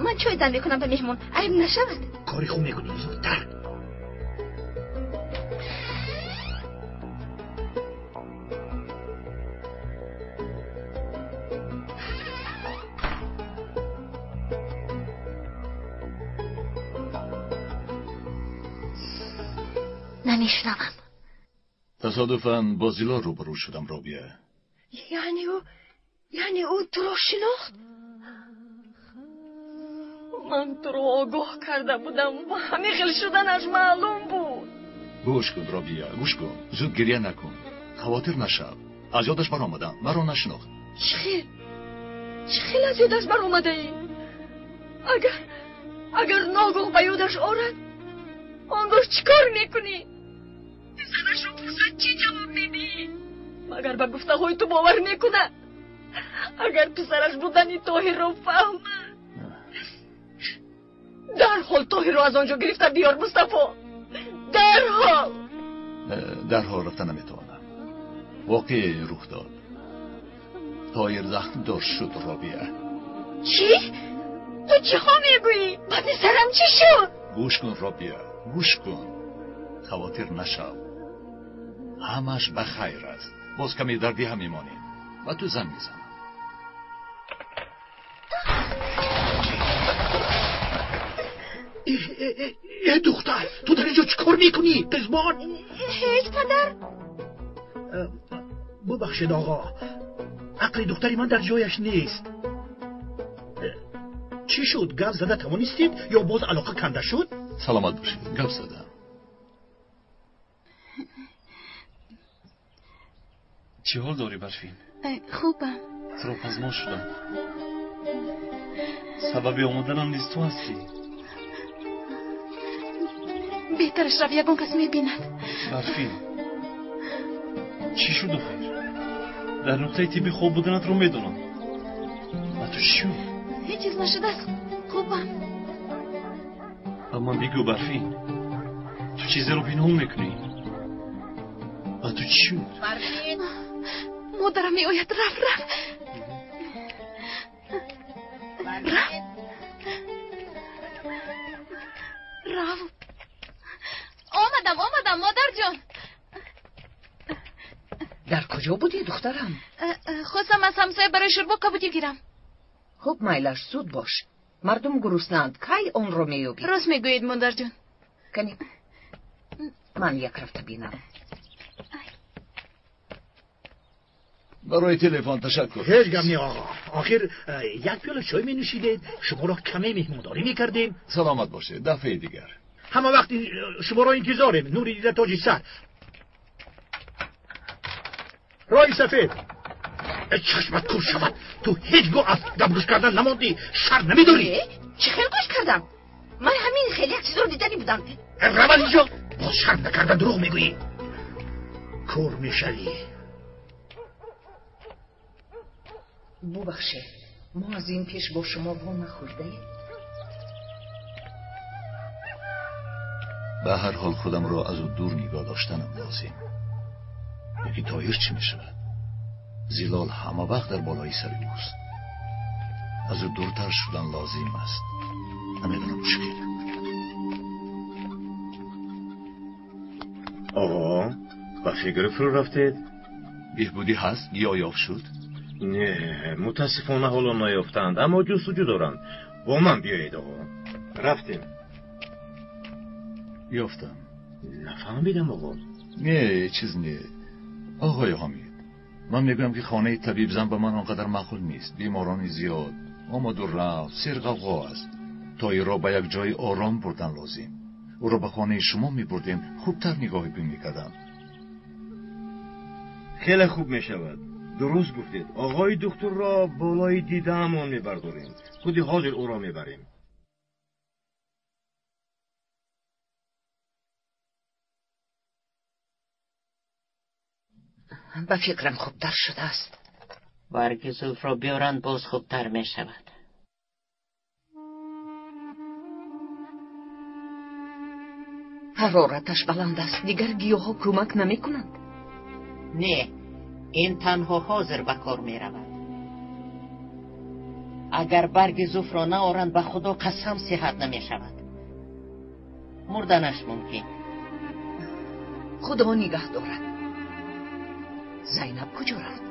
Ман чой дам мекунам ба меҳмон. Айб нашавад. Кори хуб мекунӣ, зудтар. Намешунавам. Тасодуфан бо Зило рӯбарӯ шудам, Робия. Яъне ӯ туро шинохт? Ман туро огоҳ карда будам ва ҳамин хел шуданаш маълум буд. Гӯш кун, Робия, гӯш кун. Зуд гиря накун. Хавотир нашав. Аз ёдаш баромадам. Маро нашинохт. Чӣ хел? Чӣ хел аз ёдаш баромадаӣ? Агар ногоҳ ба ёдаш орад, он гоҳ чӣ кор мекунӣ? Писарашро пурсад, чӣ ҷавоб медиҳӣ? Магар ба гуфтаҳои ту бовар мекунад? Агар писараш будани Тоҳирро фаҳмад, дарҳол Тоҳирро аз он ҷо гирифта биёр, Мустафо. Дарҳол. Дарҳол рафта наметавонам. Воқеае рух дод. Тоҳир захмдор шуд, Робия. Чӣ? Ту чиҳо мегӯӣ? Ба писарам чӣ шуд? Гӯш кун, Робия, гӯш кун. Хавотир нашав. Ҳамаш ба хайр аст. Боз каме дар деҳа мемонем. Ба ту занг мезанам. Э духтар, ту дар инҷо чӣ кор мекунӣ? Қизбон? Ҳеҷ, падар. Бубахшед, оғо. Ақли духтари ман дар ҷояш нест. Чӣ шуд? Гап зада тавонистед ё боз алоқа канда шуд? Саломат бошед, гап задам. Чӣ ҳол дорӣ, Барфин? Хубам. Туро пазмон шудам. Сабаби омаданам низ ту ҳастӣ. Беҳтараш рав, ягон кас мебинад. Барфин, чӣ шуд охир? Дар нуқтаи тиббӣ хоб буданатро медонам. Ба ту чӣ шуд? Ҳеҷ чиз нашудааст, хубам. Ба ман бигӯ, Барфин, ту чизеро пинҳон мекунӣ. Ба ту чӣ шуд? Барфин, модарам меояд. Раф, раф, раф, раф. Омадам, омадам, модарҷон. Дар куҷо будӣ, духтарам? Хостам аз ҳамсоя барои шӯрбо кабудӣ гирам. Хуб, майлаш, зуд бош. Мардум гуруснаанд. Кай онро меёбӣ? Рост мегӯед, модарҷон. Кани ман як рафта бинам. Барои телефон ташаккур. Ҳеҷ гап не, оғо. Охир як пиёла чой менӯшидед, шуморо каме меҳмондорӣ мекардем. Саломат бошед, дафъаи дигар. Ҳама вақт шуморо интизорем. Нури дида тоҷи сар. Роҳи сафед. Чашмат кур шавад. Ту ҳеҷ гоҳ аз гап гӯш кардан намондӣ. Шарм намедорӣ. Чӣ хел гӯш кардам? Ман ҳамин хел як чизро дидани будам. Рав аз инҷо. Боз шарм накарда дурӯғ мегӯӣ. Кур мешавӣ. Бубахшед, мо аз ин пеш бо шумо во нахӯрдаем. Ба ҳар ҳол худамро аз ӯ дур нигоҳ доштанам лозим. Лекин Тоҳир чӣ мешавад? Зилол ҳама вақт дар болои сари ӯст. Аз ӯ дуртар шудан лозим аст. Намедонам мушкил. Оғо, ба фикр фурӯ рафтед? Беҳбудӣ ҳаст? Гиёҳ ёфт шуд? Не, мутаассифона ҳоло наёфтанд, аммо ҷустуҷӯ доранд. Бо ман биёед, оғо. Рафтем. Ёфтам. Нафаҳмидам, оғо. Не, чиз не. Оғои Ҳомид, ман мегӯям ки хонаи табибзан ба ман он қадар маъқул нест. Беморони зиёд, омаду рафт, серғавғо аст. Тоҳирро ба як ҷои ором бурдан лозим. Ӯро ба хонаи шумо мебурдем, хубтар нигоҳубин мекардам. Хеле хуб мешавад. Дуруст гуфтед. Оғои духтурро болои дидаамон мебардорем. Худи ҳозир ӯро мебарем. Ба фикрам хубтар шудааст. Барги зулфро биёранд, боз хубтар мешавад. Ҳарораташ баланд аст. Дигар гиёҳҳо кӯмак намекунанд. Не, ин танҳо ҳозир ба кор меравад. Агар барги зуфро наоранд, ба худо қасам, сиҳат намешавад. Мурданаш мумкин. Худо нигаҳ дорад. Зайнаб куҷо рафт?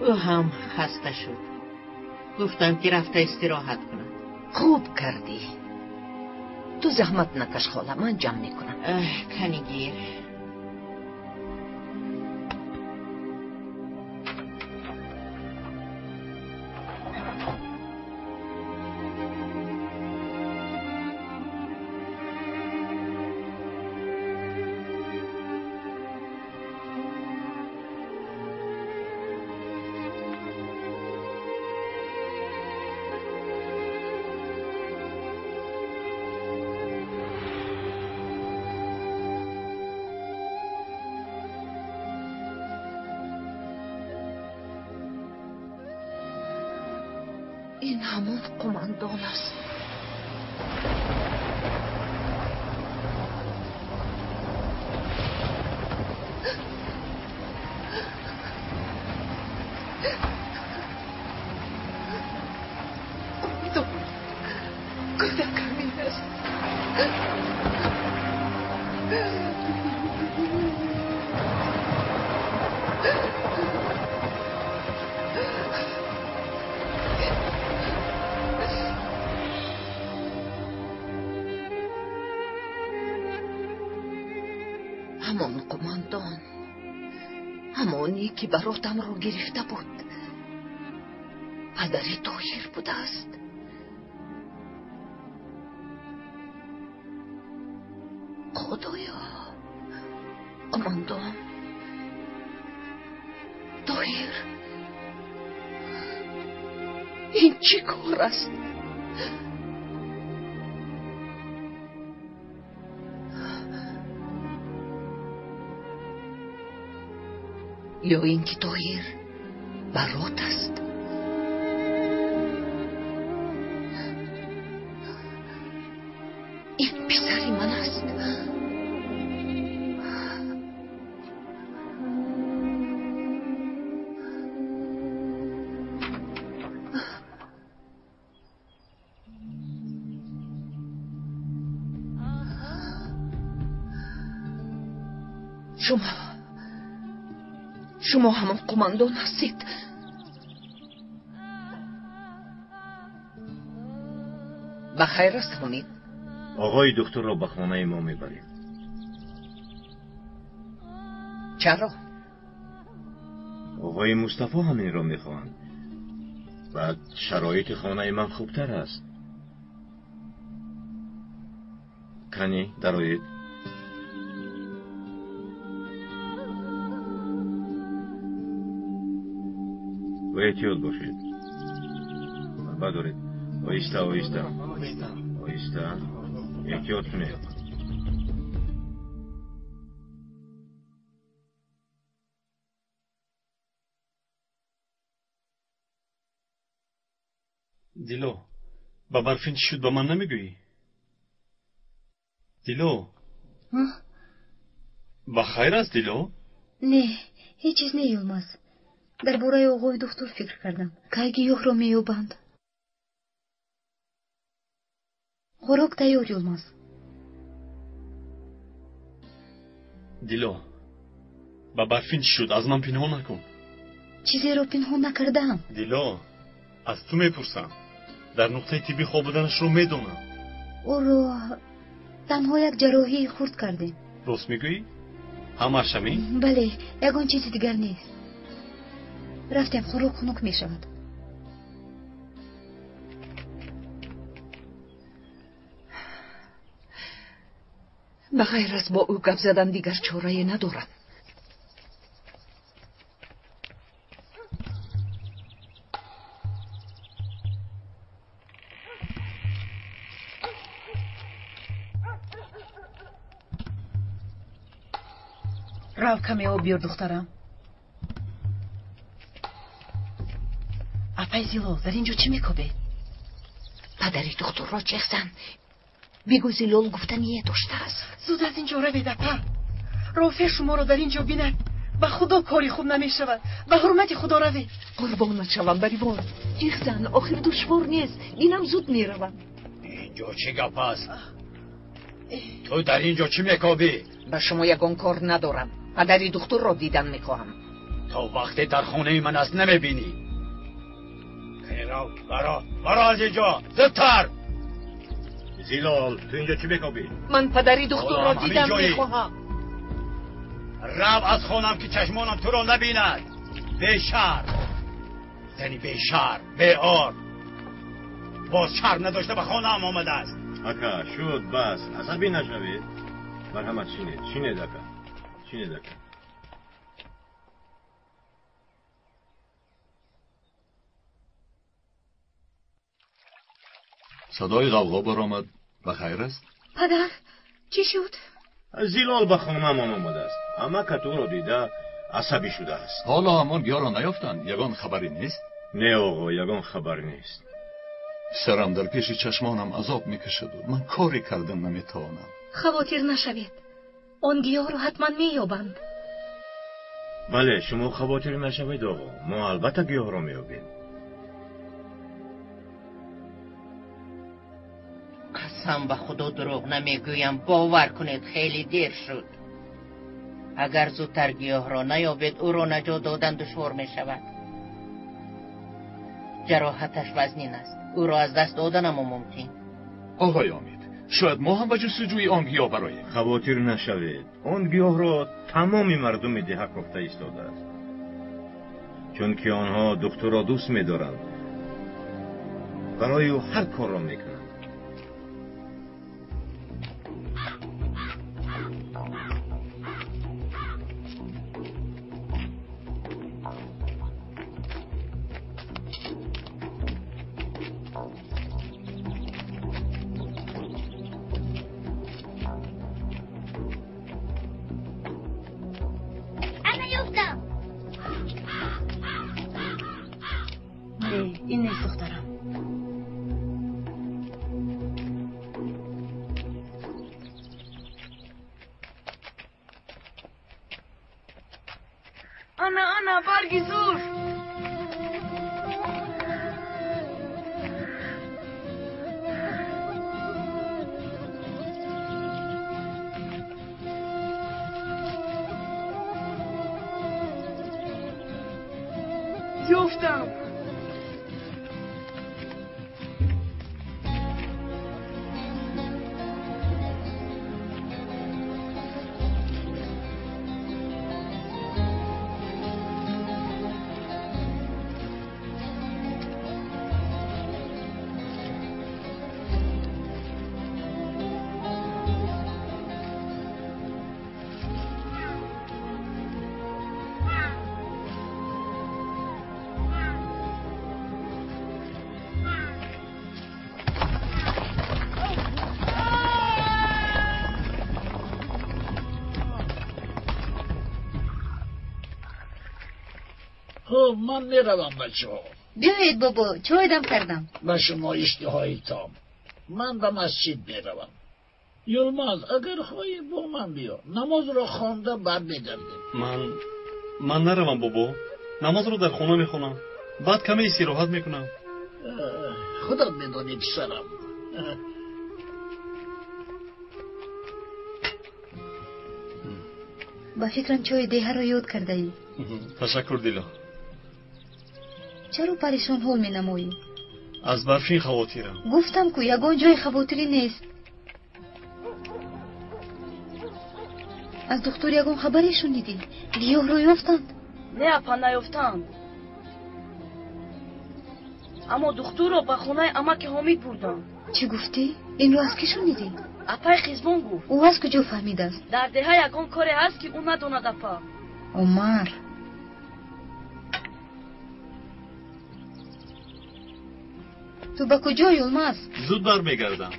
Ӯ ҳам хаста шуд. Гуфтам ки рафта истироҳат кунад. Хуб кардӣ. Ту заҳмат накаш, хола, ман ҷамъ мекунам. Кани гир. Ин ҳамон қумандон аст. Кӯдак ҳамин аст. Ҳамон қумандон, ҳамоне ки баротамро гирифта буд, падари Тоҳир будааст. Худоё, қумандон, Тоҳир, ин чӣ кор аст? Ё ин ки Тоҳир барот аст? Ин писари ман аст. Шумо ҳамон қумандон ҳастед. Ба хайр аст, Ҳомид? Оғои духтурро ба хонаи мо мебарем. Чаро? Оғои Мустафо ҳаминро мехоҳанд. Баъд шароити хонаи ман хубтар аст. Кани, дароед. Ба эҳтиёт бошед. Бадоред. Оҳиста, оҳиста. Оҳиста. Эҳтиёт кунед. Дило, ба Барфин чӣ шуд, ба ман намегӯӣ? Дило? Ба хайр аст, Дило? Не, ҳеҷ чиз не, Юлмаз. Дар бораи оғои духтур фикр кардам. Кай гиёҳро меёбанд? Хӯрок тайёр, Юлмаз. Дило, ба Барфин чӣ шуд? Аз ман пинҳон накун. Чизеро пинҳон накардаам. Дило, аз ту мепурсам. Дар нуқтаи тиббӣ хоб буданашро медонам. Ӯро танҳо як ҷарроҳии хурд кардем. Рост мегӯӣ? Ҳамааш ҳамин? Бале, ягон чизи дигар нест. Рафтем, хӯрок хунук мешавад. Ба ғайр аз бо ӯ гап задан дигар чорае надорам. Рав, каме об биёр, духтарам. Апай Зилол, дар ин ҷо чӣ мекобед? Падари духтурро чех зан. Бигӯ Зилол гуфтание доштааст. Зуд аз ин ҷо равед, апа. Рофеъ шуморо дар ин ҷо бинад, ба худо кори хуб намешавад. Ба ҳурмати худо равед. Қурбонат шавам, Баривон. Ҷеғ зан, охир душвор нест. Инам зуд меравам. Ин ҷо чӣ гап аст? Ту дар ин ҷо чӣ мекобӣ? Ба шумо ягон кор надорам. Падари духтурро дидан мехоҳам. То вақте дар хонаи ман аст намебинӣ. Рав, баро, баро аз ин ҷо, зудтар! Зилол, ту инҷо чӣ мекобӣ? Ман падари духтурро дидан мехоҳам. Рав аз хонам ки чашмонам туро набинад. Бешарм, зани бешарм, беор. Боз шарм надошта ба хонаам омадааст. Ака, шуд, бас, асабӣ нашавед. Марҳамат, шинед, шинед, ака, шинед, ака. Садои ғавғо баромад. Ба хайр аст? Падар, чӣ шуд? Зилол ба хонаамон омадааст. Амакат ӯро дида асабӣ шудааст. Ҳоло ҳамон гиёҳро наёфтанд? Ягон хабаре нест? Не, оғо, ягон хабар нест. Писарам дар пеши чашмонам азоб мекашаду ман коре кардан наметавонам. Хавотир нашавед, он гиёҳро ҳатман меёбанд. Бале, шумо хавотир нашавед, оғо, мо албатта гиёҳро меёбем. Қасам ба Худо, дурӯғ намегӯям, бовар кунед, хеле дер шуд. Агар зудтар гиёҳро наёбед, ӯро наҷот додан душвор мешавад. Ҷароҳаташ вазнин аст, ӯро аз даст доданам мумкин. Оғои Омид, шояд мо ҳам ба ҷустуҷӯи он гиёҳ бароем. Хавотир нашавед, он гиёҳро тамоми мардуми деҳа кофта истодааст, чунки онҳо духтурро дӯст медоранд, барои ӯ ҳар корро мекунанд. Ин нест, духтарам. Ана, ана, барги зур. Ёфтам. Хуб, ман меравам, бачаҳо. Биёед, бобо, чой дам кардам. Ба шумо иштиҳои том. Ман ба масҷид меравам. Юлмаз, агар хоҳӣ бо ман биё. Намозро хонда бармегардем. Ман наравам, бобо. Намозро дар хона мехонам. Баъд каме истироҳат мекунам. Худат медонӣ, писарам. Ба фикрам чойи деҳаро ёд кардаӣ. Ташаккур, Дило. Чаро парешон ҳол менамоӣ? Аз Барфин хавотирам. Гуфтам ку ягон ҷои хавотирӣ нест. Аз духтур ягон хабаре шунидӣ? Гиёҳро ёфтанд? Не, апа, наёфтанд. Аммо духтурро ба хонаи амаки Ҳомид бурданд. Чӣ гуфтӣ? Инро аз кӣ шунидӣ? Апаи Хизмон гуфт. Ӯ аз куҷо фаҳмидааст? Дар деҳа ягон коре ҳаст, ки ӯ надонад, апа. Умар, ту ба куҷо, Юлмаз? Зуд бармегардам.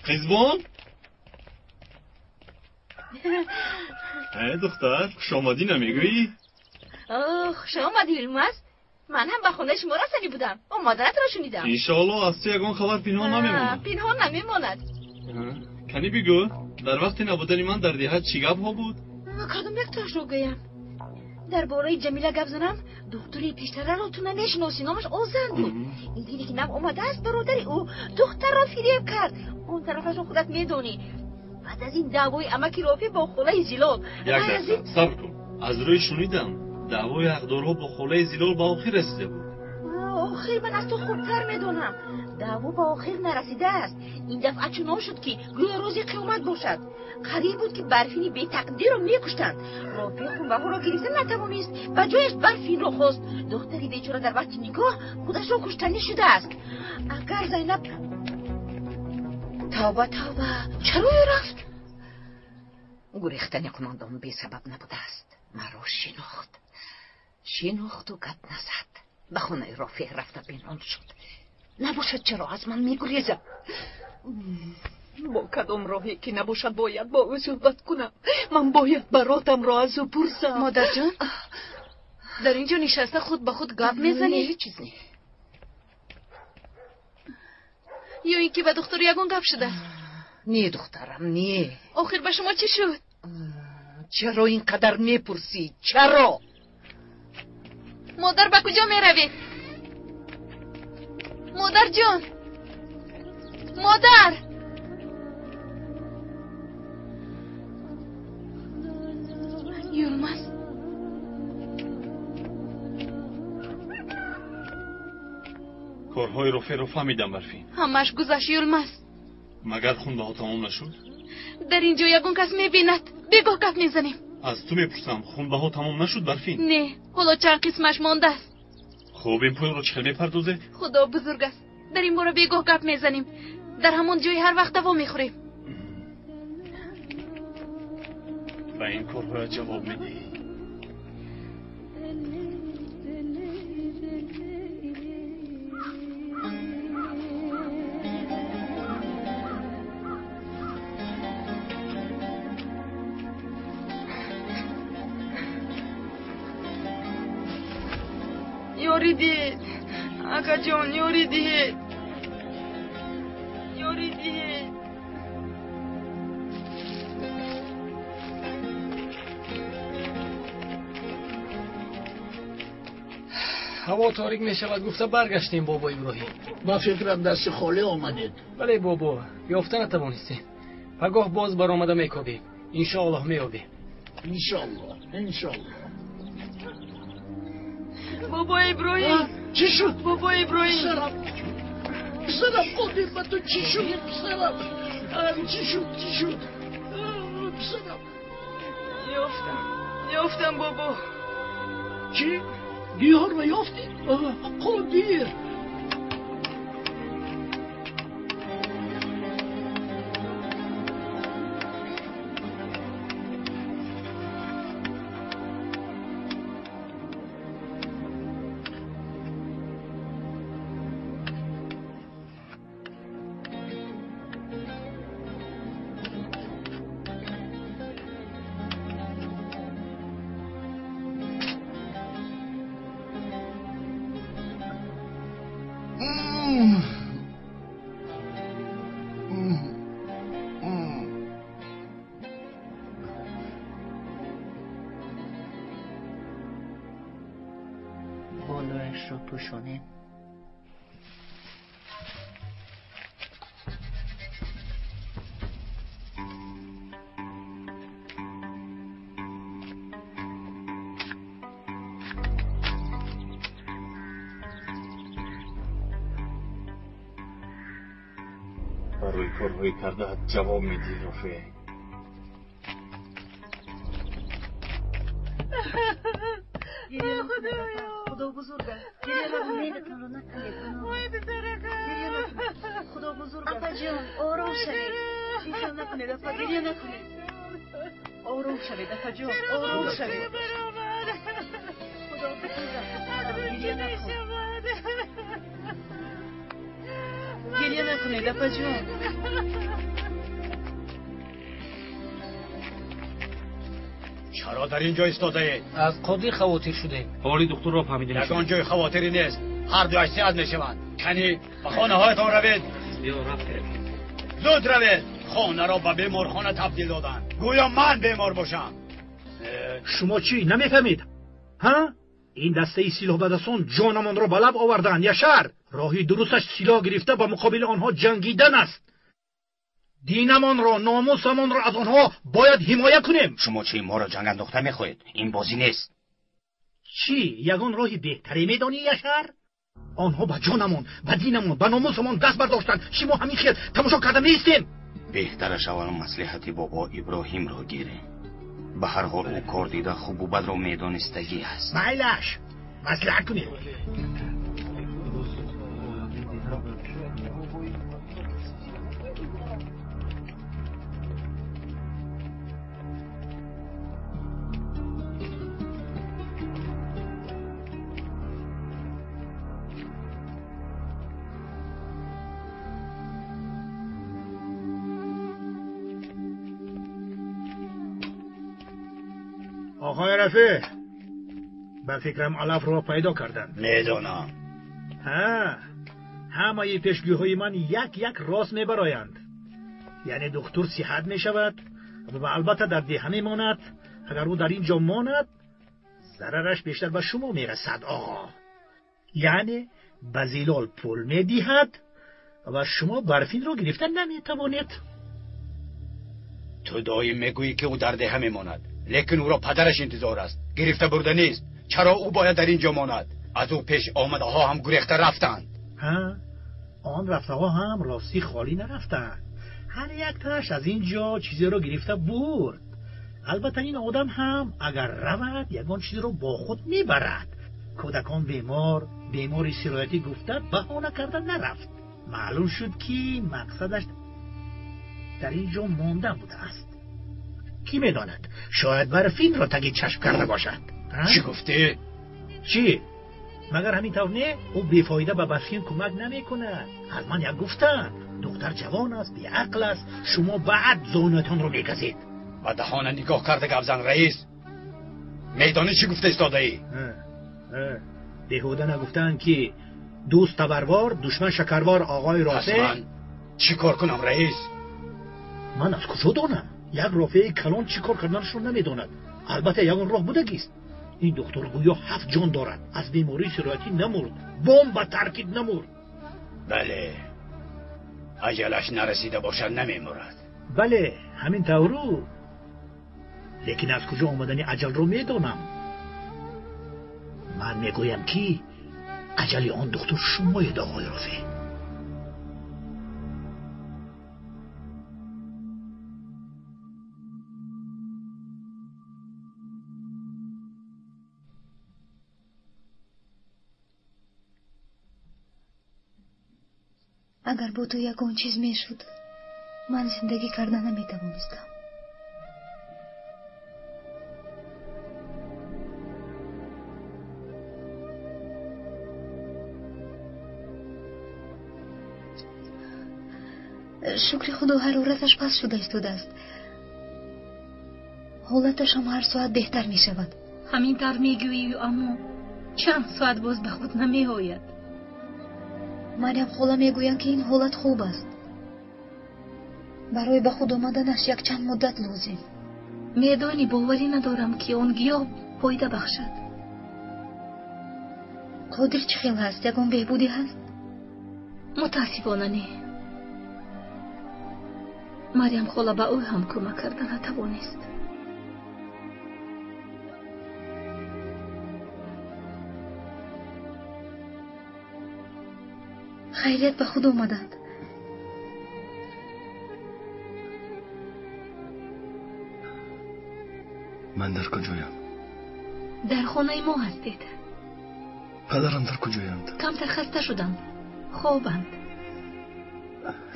Хизбон? Э, духтар, хушомадӣ намегӯӣ? Хушомадӣ, Юлмаз. Ман ҳам ба хонаи шумо расанӣ будам. Омаданатро шунидам. Иншоалло аз ту ягон хабар пинҳон намемонад. Пинҳон намемонад. Кани бигӯ, дар вақти набудани ман дар деҳа чӣ гапҳо буд? Кадом яктоашро гӯям? Дар бораи Ҷамила гап занам, духтури пештараро ту намешиносӣ, номаш Озан буд. Ин дине ки нав омадааст, бародари ӯ духтарро фиреб кард. Он тарафашро худат медонӣ. Баъд аз ин даъвои амаки Рофеъ бо холаи Зилол. Як дақиқа сабр кун. Аз рӯи шунидам, даъвои ҳақдорҳо бо холаи Зилол ба охир расида буд. Охир ман аз ту хубтар медонам. Даъво ба охир нарасидааст. Ин дафъа чунон шуд, ки гӯё рӯзи қиёмат бошад. Қариб буд, ки Барфини бетақдирро мекуштанд. Рофеъ хунбаҳоро гирифта натавонист, ба ҷояш Барфинро хост. Духтари бечора дар вақти никоҳ худашро куштанӣ шудааст. Агар Зайнаб, тавба, тавба, чаро ӯ рафт? Гурехтани қумондон бесабаб набудааст. Маро шинохт, шинохту гап назад. Ба хонаи Рофеъ рафта пинҳон шуд. Набошад, чаро аз ман мегурезад? Бо кадом роҳе ки набошад бояд бо ӯ суҳбат кунам. Ман бояд баротамро аз ӯ пурсам. Модарҷон, дар ин ҷо нишаста худ ба худ гап мезанӣ? Не, чиз не. Ё ин ки ба духтур ягон гап шудааст? Не, духтарам, не. Охир ба шумо чӣ шуд? Чаро ин қадар мепурсӣ? Чаро? Модар, ба куҷо меравед? Модарҷон! Модар! Юлмаз. Корҳои Рофеъро фаҳмидам, Барфин. Ҳамааш гузашт, Юлмаз. Магар хунбаҳо тамом нашуд? Дар ин ҷо ягон кас мебинад. Бегоҳ гап мезанем. Аз ту мепурсам, хунбаҳо тамом нашуд, Барфин? Не, ҳоло чанд қисмаш мондааст. Хуб, ин пулро чӣ хел мепардозед? Худо бузург аст. Дар ин бора бегоҳ гап мезанем. Дар ҳамон ҷои ҳар вақт даво мехӯрем. Ба ин корҳоя ҷавоб медиҳӣ. Ёрӣ диҳед, акаҷон, ёрӣ диҳед, ёрӣ диҳед. Ҳаво торик мешавад, гуфта баргаштем, бобо Иброҳим. Ба фикрам дасти холӣ омадед. Бале, бобо, ёфта натавонистем. Пагоҳ боз баромада мекобем. Иншоаллоҳ меёбем. Иншоаллоҳ, иншоаллоҳ. Бобо Иброҳим! Чӣ шуд? Бобо Иброҳим! Писарам! Писарам, Қодир, ба ту чӣ шуд? Писарам! Чӣ шуд? Чӣ шуд? Писарам! Ёфтам, ёфтам, бобо. Чӣ? Гиёҳро ёфтӣ? Қодир! Болояшро пӯшонем. Барои корҳои кардаат ҷавоб медиҳӣ, Рофеъ. Худо бузург аст. Умедатонро накунед. Вой, писаракам! Гиря накунед. Худо бузург аст. Апаҷон, ором шавед. Ин хел накунед, апа, гиря накунед. Ором шавед, апаҷон, ором шавед. Худо бузург аст. Гиря накун. Гиря накунед, апаҷон. Чаро дар ин ҷо истодаед? Аз Қодир хавотир шудем. Ҳоли духтурро фаҳмида нашудем. Ягон ҷои хавотире нест. Ҳар дуяш сиҳат мешаванд. Кани ба хонаҳоятон равед. Биё, рафтем. Зуд равед. Хонаро ба беморхона табдил доданд. Гӯё ман бемор бошам. Шумо чӣ намефаҳмед? Ҳа? Ин дастаи силоҳбадасон ҷонамонро ба лаб оварданд, Яшар. Роҳи дурусташ силоҳ гирифта ба муқобили онҳо ҷангидан аст. Динамонро, номусамонро аз онҳо бояд ҳимоя кунем. Шумо чӣ, моро ҷанг андохта мехоҳед? Ин бозӣ нест. Чӣ, ягон роҳи беҳтаре медонӣ, Яшар? Онҳо ба ҷонамон, ба динамон, ба номусамон даст бардоштанд. Чӣ мо ҳамин хел тамошо карда меистем? Беҳтараш аввал маслиҳати бобо Иброҳимро гирем. Ба ҳар ҳол ӯ кор дида хубу бадро медонистагӣ аст. Майлаш, маслиҳат кунем. Оғои Рафеъ, ба фикрам алафро пайдо карданд. Медонам. Ҳа, ҳамаи пешгӯиҳои ман як-як рост мебароянд. Яъне духтур сиҳат мешавад ва албатта дар деҳа мемонад. Агар ӯ дар ин ҷо монад, зарараш бештар ба шумо мерасад, оғо. Яъне ба Зилол пул медиҳад ва шумо барфинро гирифта наметавонед. Ту доим мегӯӣ ки ӯ дар деҳа мемонад, лекин ӯро падараш интизор аст. Гирифта бурда нест. Чаро ӯ бояд дар ин ҷо монад? Аз ӯ пеш омадаҳо ҳам гурехта рафтанд. Ҳа, он рафтаҳо ҳам ростӣ холӣ нарафтанд. Ҳар якташ аз ин ҷо чизеро гирифта бурд. Албатта ин одам ҳам агар равад, ягон чизеро бо худ мебарад. Кӯдакон бемор, бемори сироятӣ гуфта баҳона карда нарафт. Маълум шуд, ки мақсадаш дар ин ҷо мондан будааст. Кӣ медонад, шояд барфинро таги чашм карда бошад. Чӣ гуфтӣ? Чӣ? Магар ҳамин тавр не? Ӯ бефоида ба барфин кӯмак намекунад. Аз ман як гуфтанд, духтар ҷавон аст, беақл аст, шумо баъд зонуятонро мегазед. Ба даҳона нигоҳ карда гап зан, раис. Медонӣ чӣ гуфта истодаӣ? Беҳуда нагуфтаанд, ки дӯст табарвор, душман шакарвор, оғои Рофеъ. Пас ман чӣ кор кунам, раис? Ман аз куҷо донам? Як Рофеи калон чӣ кор карданашро намедонад. Албатта ягон роҳ будагист. Ин духтур гӯё 7 ҷон дорад. Аз бемории сироятӣ намурд, бомба таркид намурд. Бале, аҷалаш нарасида бошад намемурад. Бале, ҳамин тавру. Лекин аз куҷо омадани аҷалро медонам. Ман мегӯям, ки аҷали он духтур шумоед, оғои Рофеъ. Агар бо ту ягон чиз мешуд, ман зиндагӣ карда наметавонистам. Шукри Худо, ҳарораташ паст шуда истодааст. Ҳолаташ ҳам ҳар соат беҳтар мешавад. Ҳамин тавр мегӯӣ, аммо чанд соат боз ба худ намеояд. Марьям хола мегӯянд, ки ин ҳолат хуб аст. Барои ба худ омаданаш якчанд муддат лозим. Медонӣ, боварӣ надорам, ки он гиёҳ фоида бахшад. Қодир чӣ хел ҳаст? Ягон беҳбудӣ ҳаст? Мутаассифона не. Марьям хола ба ӯ ҳам кӯмак карда натавонист. Хайрият ба худ омаданд. Ман дар куҷоям? Дар хонаи мо ҳастед. Падарам дар куҷоянд? Камтар хаста шуданд, хобанд.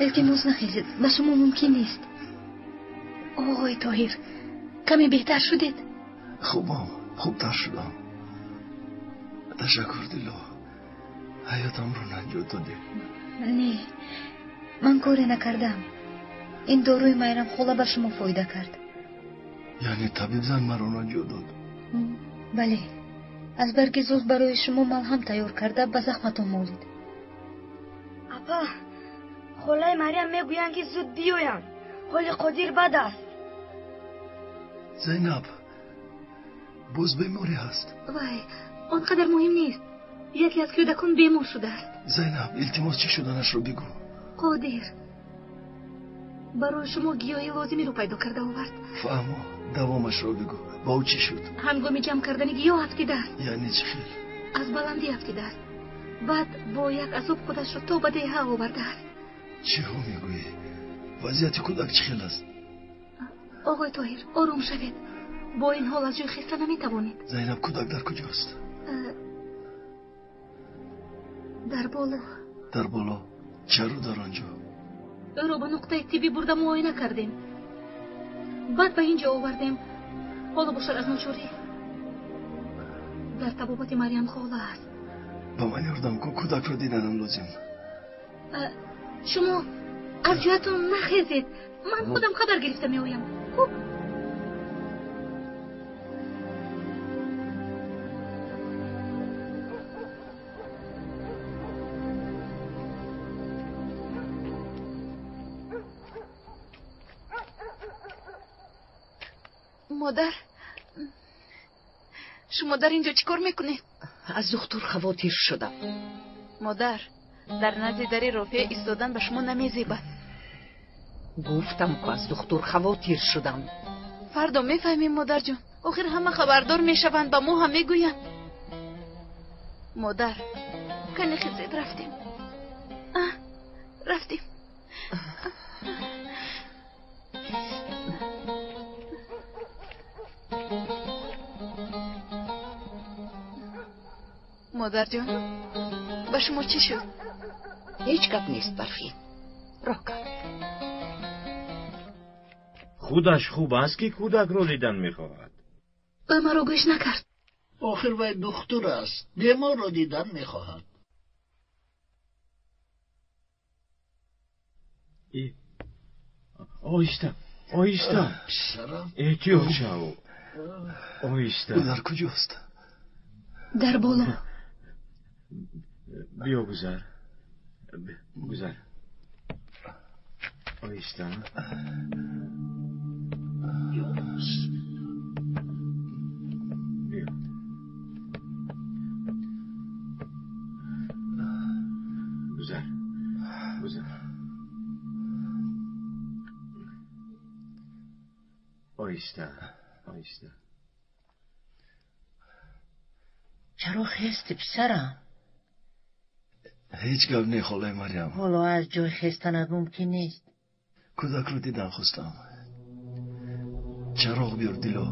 Илтимос, нахезед, ба шумо мумкин нест. Оғои Тоҳир, каме беҳтар шудед? Хубам, хубтар шудам. Ташаккур, Дило, ҳаётамро наҷот додӣ. Не, ман коре накардам. Ин доруи Майрам хола ба шумо фоида кард. Яъне табибзан маро наҷот дод? Бале, аз барги зуз барои шумо малҳам тайёр карда ба захматон молид. Апа, холаи Марьям мегӯянд, ки зуд биёянд. Ҳоли Қодир бад аст. Зайнаб, боз беморӣ ҳаст? Вай, он қадар муҳим нест. Яке аз кӯдакон бемор шудааст. Зайнаб, илтимос, чӣ шуданашро бигӯ. Қодир барои шумо гиёҳи лозимиро пайдо карда овард. Фаҳмо, давомашро бигӯ. Ба ӯ чӣ шуд? Ҳангоми ҷамъ кардани гиёҳ афтидааст. Яъне чӣ хел? Аз баландӣ афтидааст. Баъд бо як азоб худашро то ба деҳа овардааст. Чиҳо мегӯӣ? Вазъияти кӯдак чӣ хел аст? Оғои Тоҳир, ором шавед. Бо ин ҳол аз ҷой хеста наметавонед. Зайнаб, кӯдак дар куҷост? Дар боло. Дар боло? Чаро дар он ҷо? Ӯро ба нуқтаи тиббӣ бурда муоина кардем. Баъд ба ин ҷо овардем. Ҳоло бошад аз ночорӣ дар табобати Марьям хола аст. Ба ман ёрдам кун, кӯдакро диданам лозим. Шумо аз ҷоятон нахезед, ман худам хабар гирифта меоям. Хуб. Модар, шумо дар инҷо чӣ кор мекунед? Аз духтур хавотир шудам. Модар, дар назди дари Рофеъ истодан ба шумо намезебад. Гуфтам ку аз духтур хавотир шудам. Фардо мефаҳмем, модарҷон. Охир ҳама хабардор мешаванд, ба мо ҳам мегӯянд. Модар, кане хизед, рафтем. Рафтем. Модарҷон, ба шумо чӣ шуд? Ҳеҷ гап нест, Барфин. Роҳ кард. Худаш хуб аст, ки кӯдакро дидан мехоҳад. Ба маро гӯш накард. Охир вай духтур аст, беморро дидан мехоҳад. Оҳиста, оҳиста. Писарам. Эҳтиёт шав. Оҳиста. Ӯ дар куҷост? Дар боло. Биё, гузар. Гузар. Оҳиста. Биё. Гузар. Гузар. Оҳиста, оҳиста. Чаро хести, писарам? Ҳеҷ гап не, холаи Марьям. Ҳоло аз ҷой хестанат мумкин нест. Кӯдакро дидан хостам. Чароғ биёр, Дило.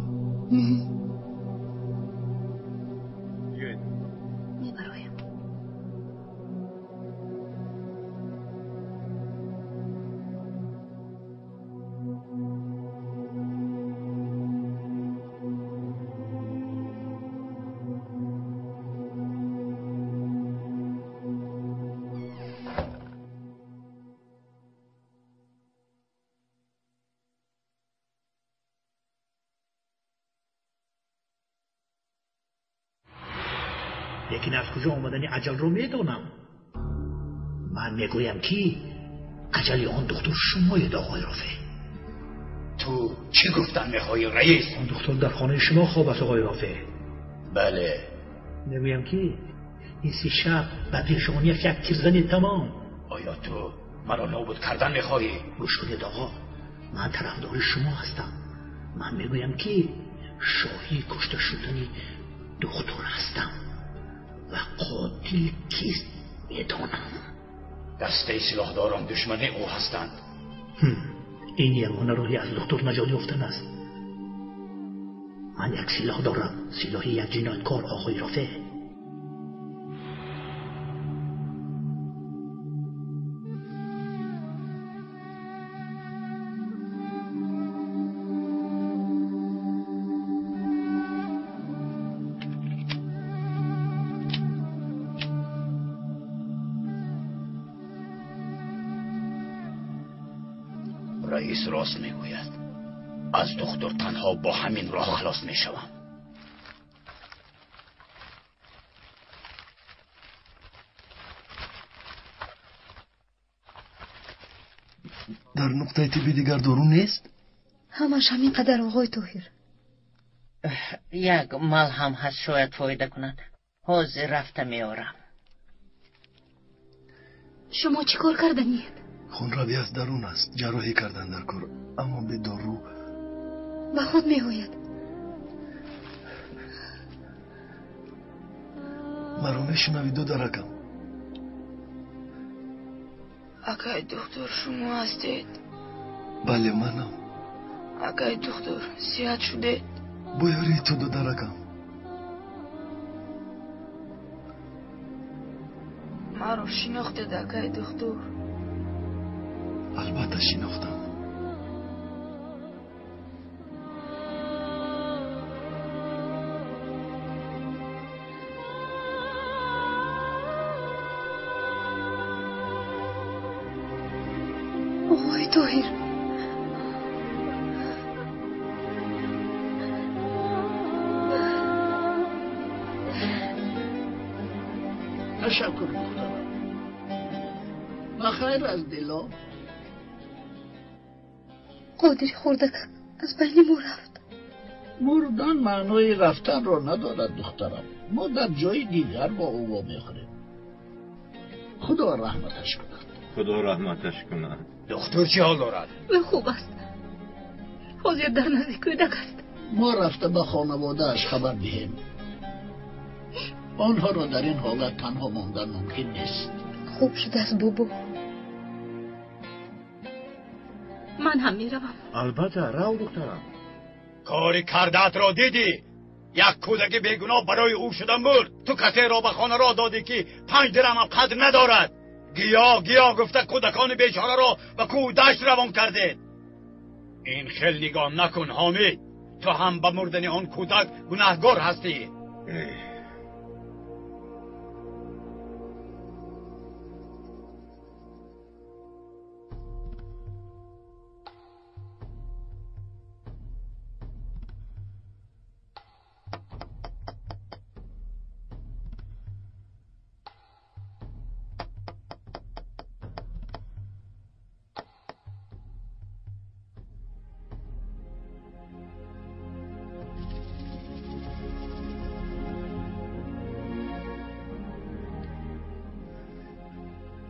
Мебароям. Лекин аз куҷо омадани аҷалро медонам. Ман мегӯям, ки аҷали он духтур шумоед, оғои Рофеъ. Ту чӣ гуфтан мехоҳӣ, раис? Он духтур дар хонаи шумо хоб аст, оғои Рофеъ. Бале. Мегӯям, ки нисфи шаб ба пешониаш як тирзани тамом. Оё ту маро нобуд кардан мехоҳӣ? Гӯш кунед, оғо, ман тарафдори шумо ҳастам. Ман мегӯям, ки шоҳии кушта шудани духтур ҳастам ва қотил кист медонам. Дастаи силоҳдорон душмани ӯ ҳастанд. Ин ягона роҳи аз духтур наҷот ёфтан аст. Ман як силоҳ дорам, силоҳи як ҷинояткор, оғои Рофеъ. Раис рост мегӯяд. Аз духтур танҳо бо ҳамин роҳ халос мешавам. Дар нуқтаи тиббӣ дигар дору нест? Ҳамаш ҳамин қадар, оғои Тоҳир. Як малҳам ҳаст, шояд фоида кунад. Ҳозир рафта меорам. Шумо чӣ кор карданиед? Хунравӣ аз дарун аст, ҷарроҳӣ кардан дар кор, аммо бе дору ба худ меояд. Маро мешунавӣ, додаракам? Акай духтур, шумо ҳастед? Бале, манам. Акай духтур, сиҳат шудед? Бо ёрии ту, додаракам. Маро шинохтед, акай духтур? Албатта шинохтам. Оғои Тоҳир, ташаккур, духтарам. Ба хайр аз Дило. Қодири хурдак аз байни мо рафт. Мурдан маънои рафтанро надорад, духтарам. Мо дар ҷои дигар бо ӯ вомехӯрем. Худо раҳматаш кунад. Худо раҳматаш кунад. Духтур чӣ ҳол дорад? Ӯ хуб аст. Ҳозир дар назди кӯдак аст. Мо рафта ба хонаводааш хабар диҳем. Онҳоро дар ин ҳолат танҳо мондан мумкин нест. Хуб шудааст, бобо. Ман ҳам меравам. Албатта, рав, духтарам. Кори кардаатро дидӣ? Як кӯдаки бегуноҳ барои ӯ шуда мурд. Ту касеро ба хона роҳ додӣ, ки 5 дирҳамам қадр надорад. Гиёҳ гиёҳ гуфта кӯдакони бечораро ба кӯҳу дашт равон кардед. Ин хел нигоҳ накун, Ҳомид. Ту ҳам ба мурдани он кӯдак гунаҳгор ҳастӣ.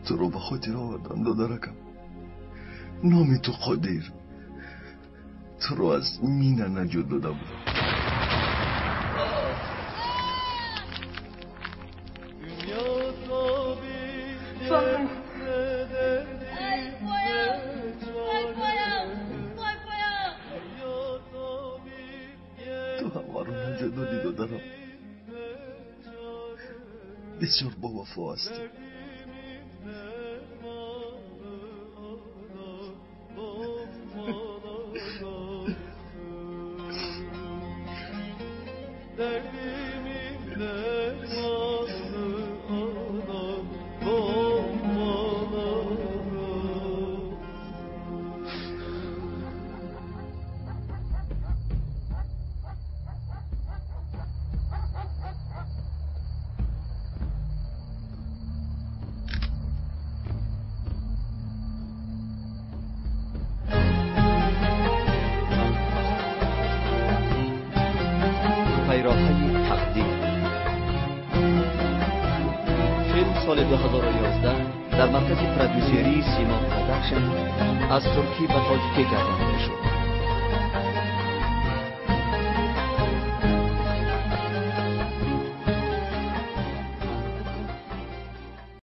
Туро ба хотир овардам, додаракам. Номи ту Қодир. Туро аз мина наҷот дода будам. Ту ҳам маро наҷот додӣ, додарам. Бисёр бовафо ҳастӣ. Соли 2011 дар маркази продюсерии Симо Продакшн аз туркӣ ба тоҷикӣ гардонида шуд.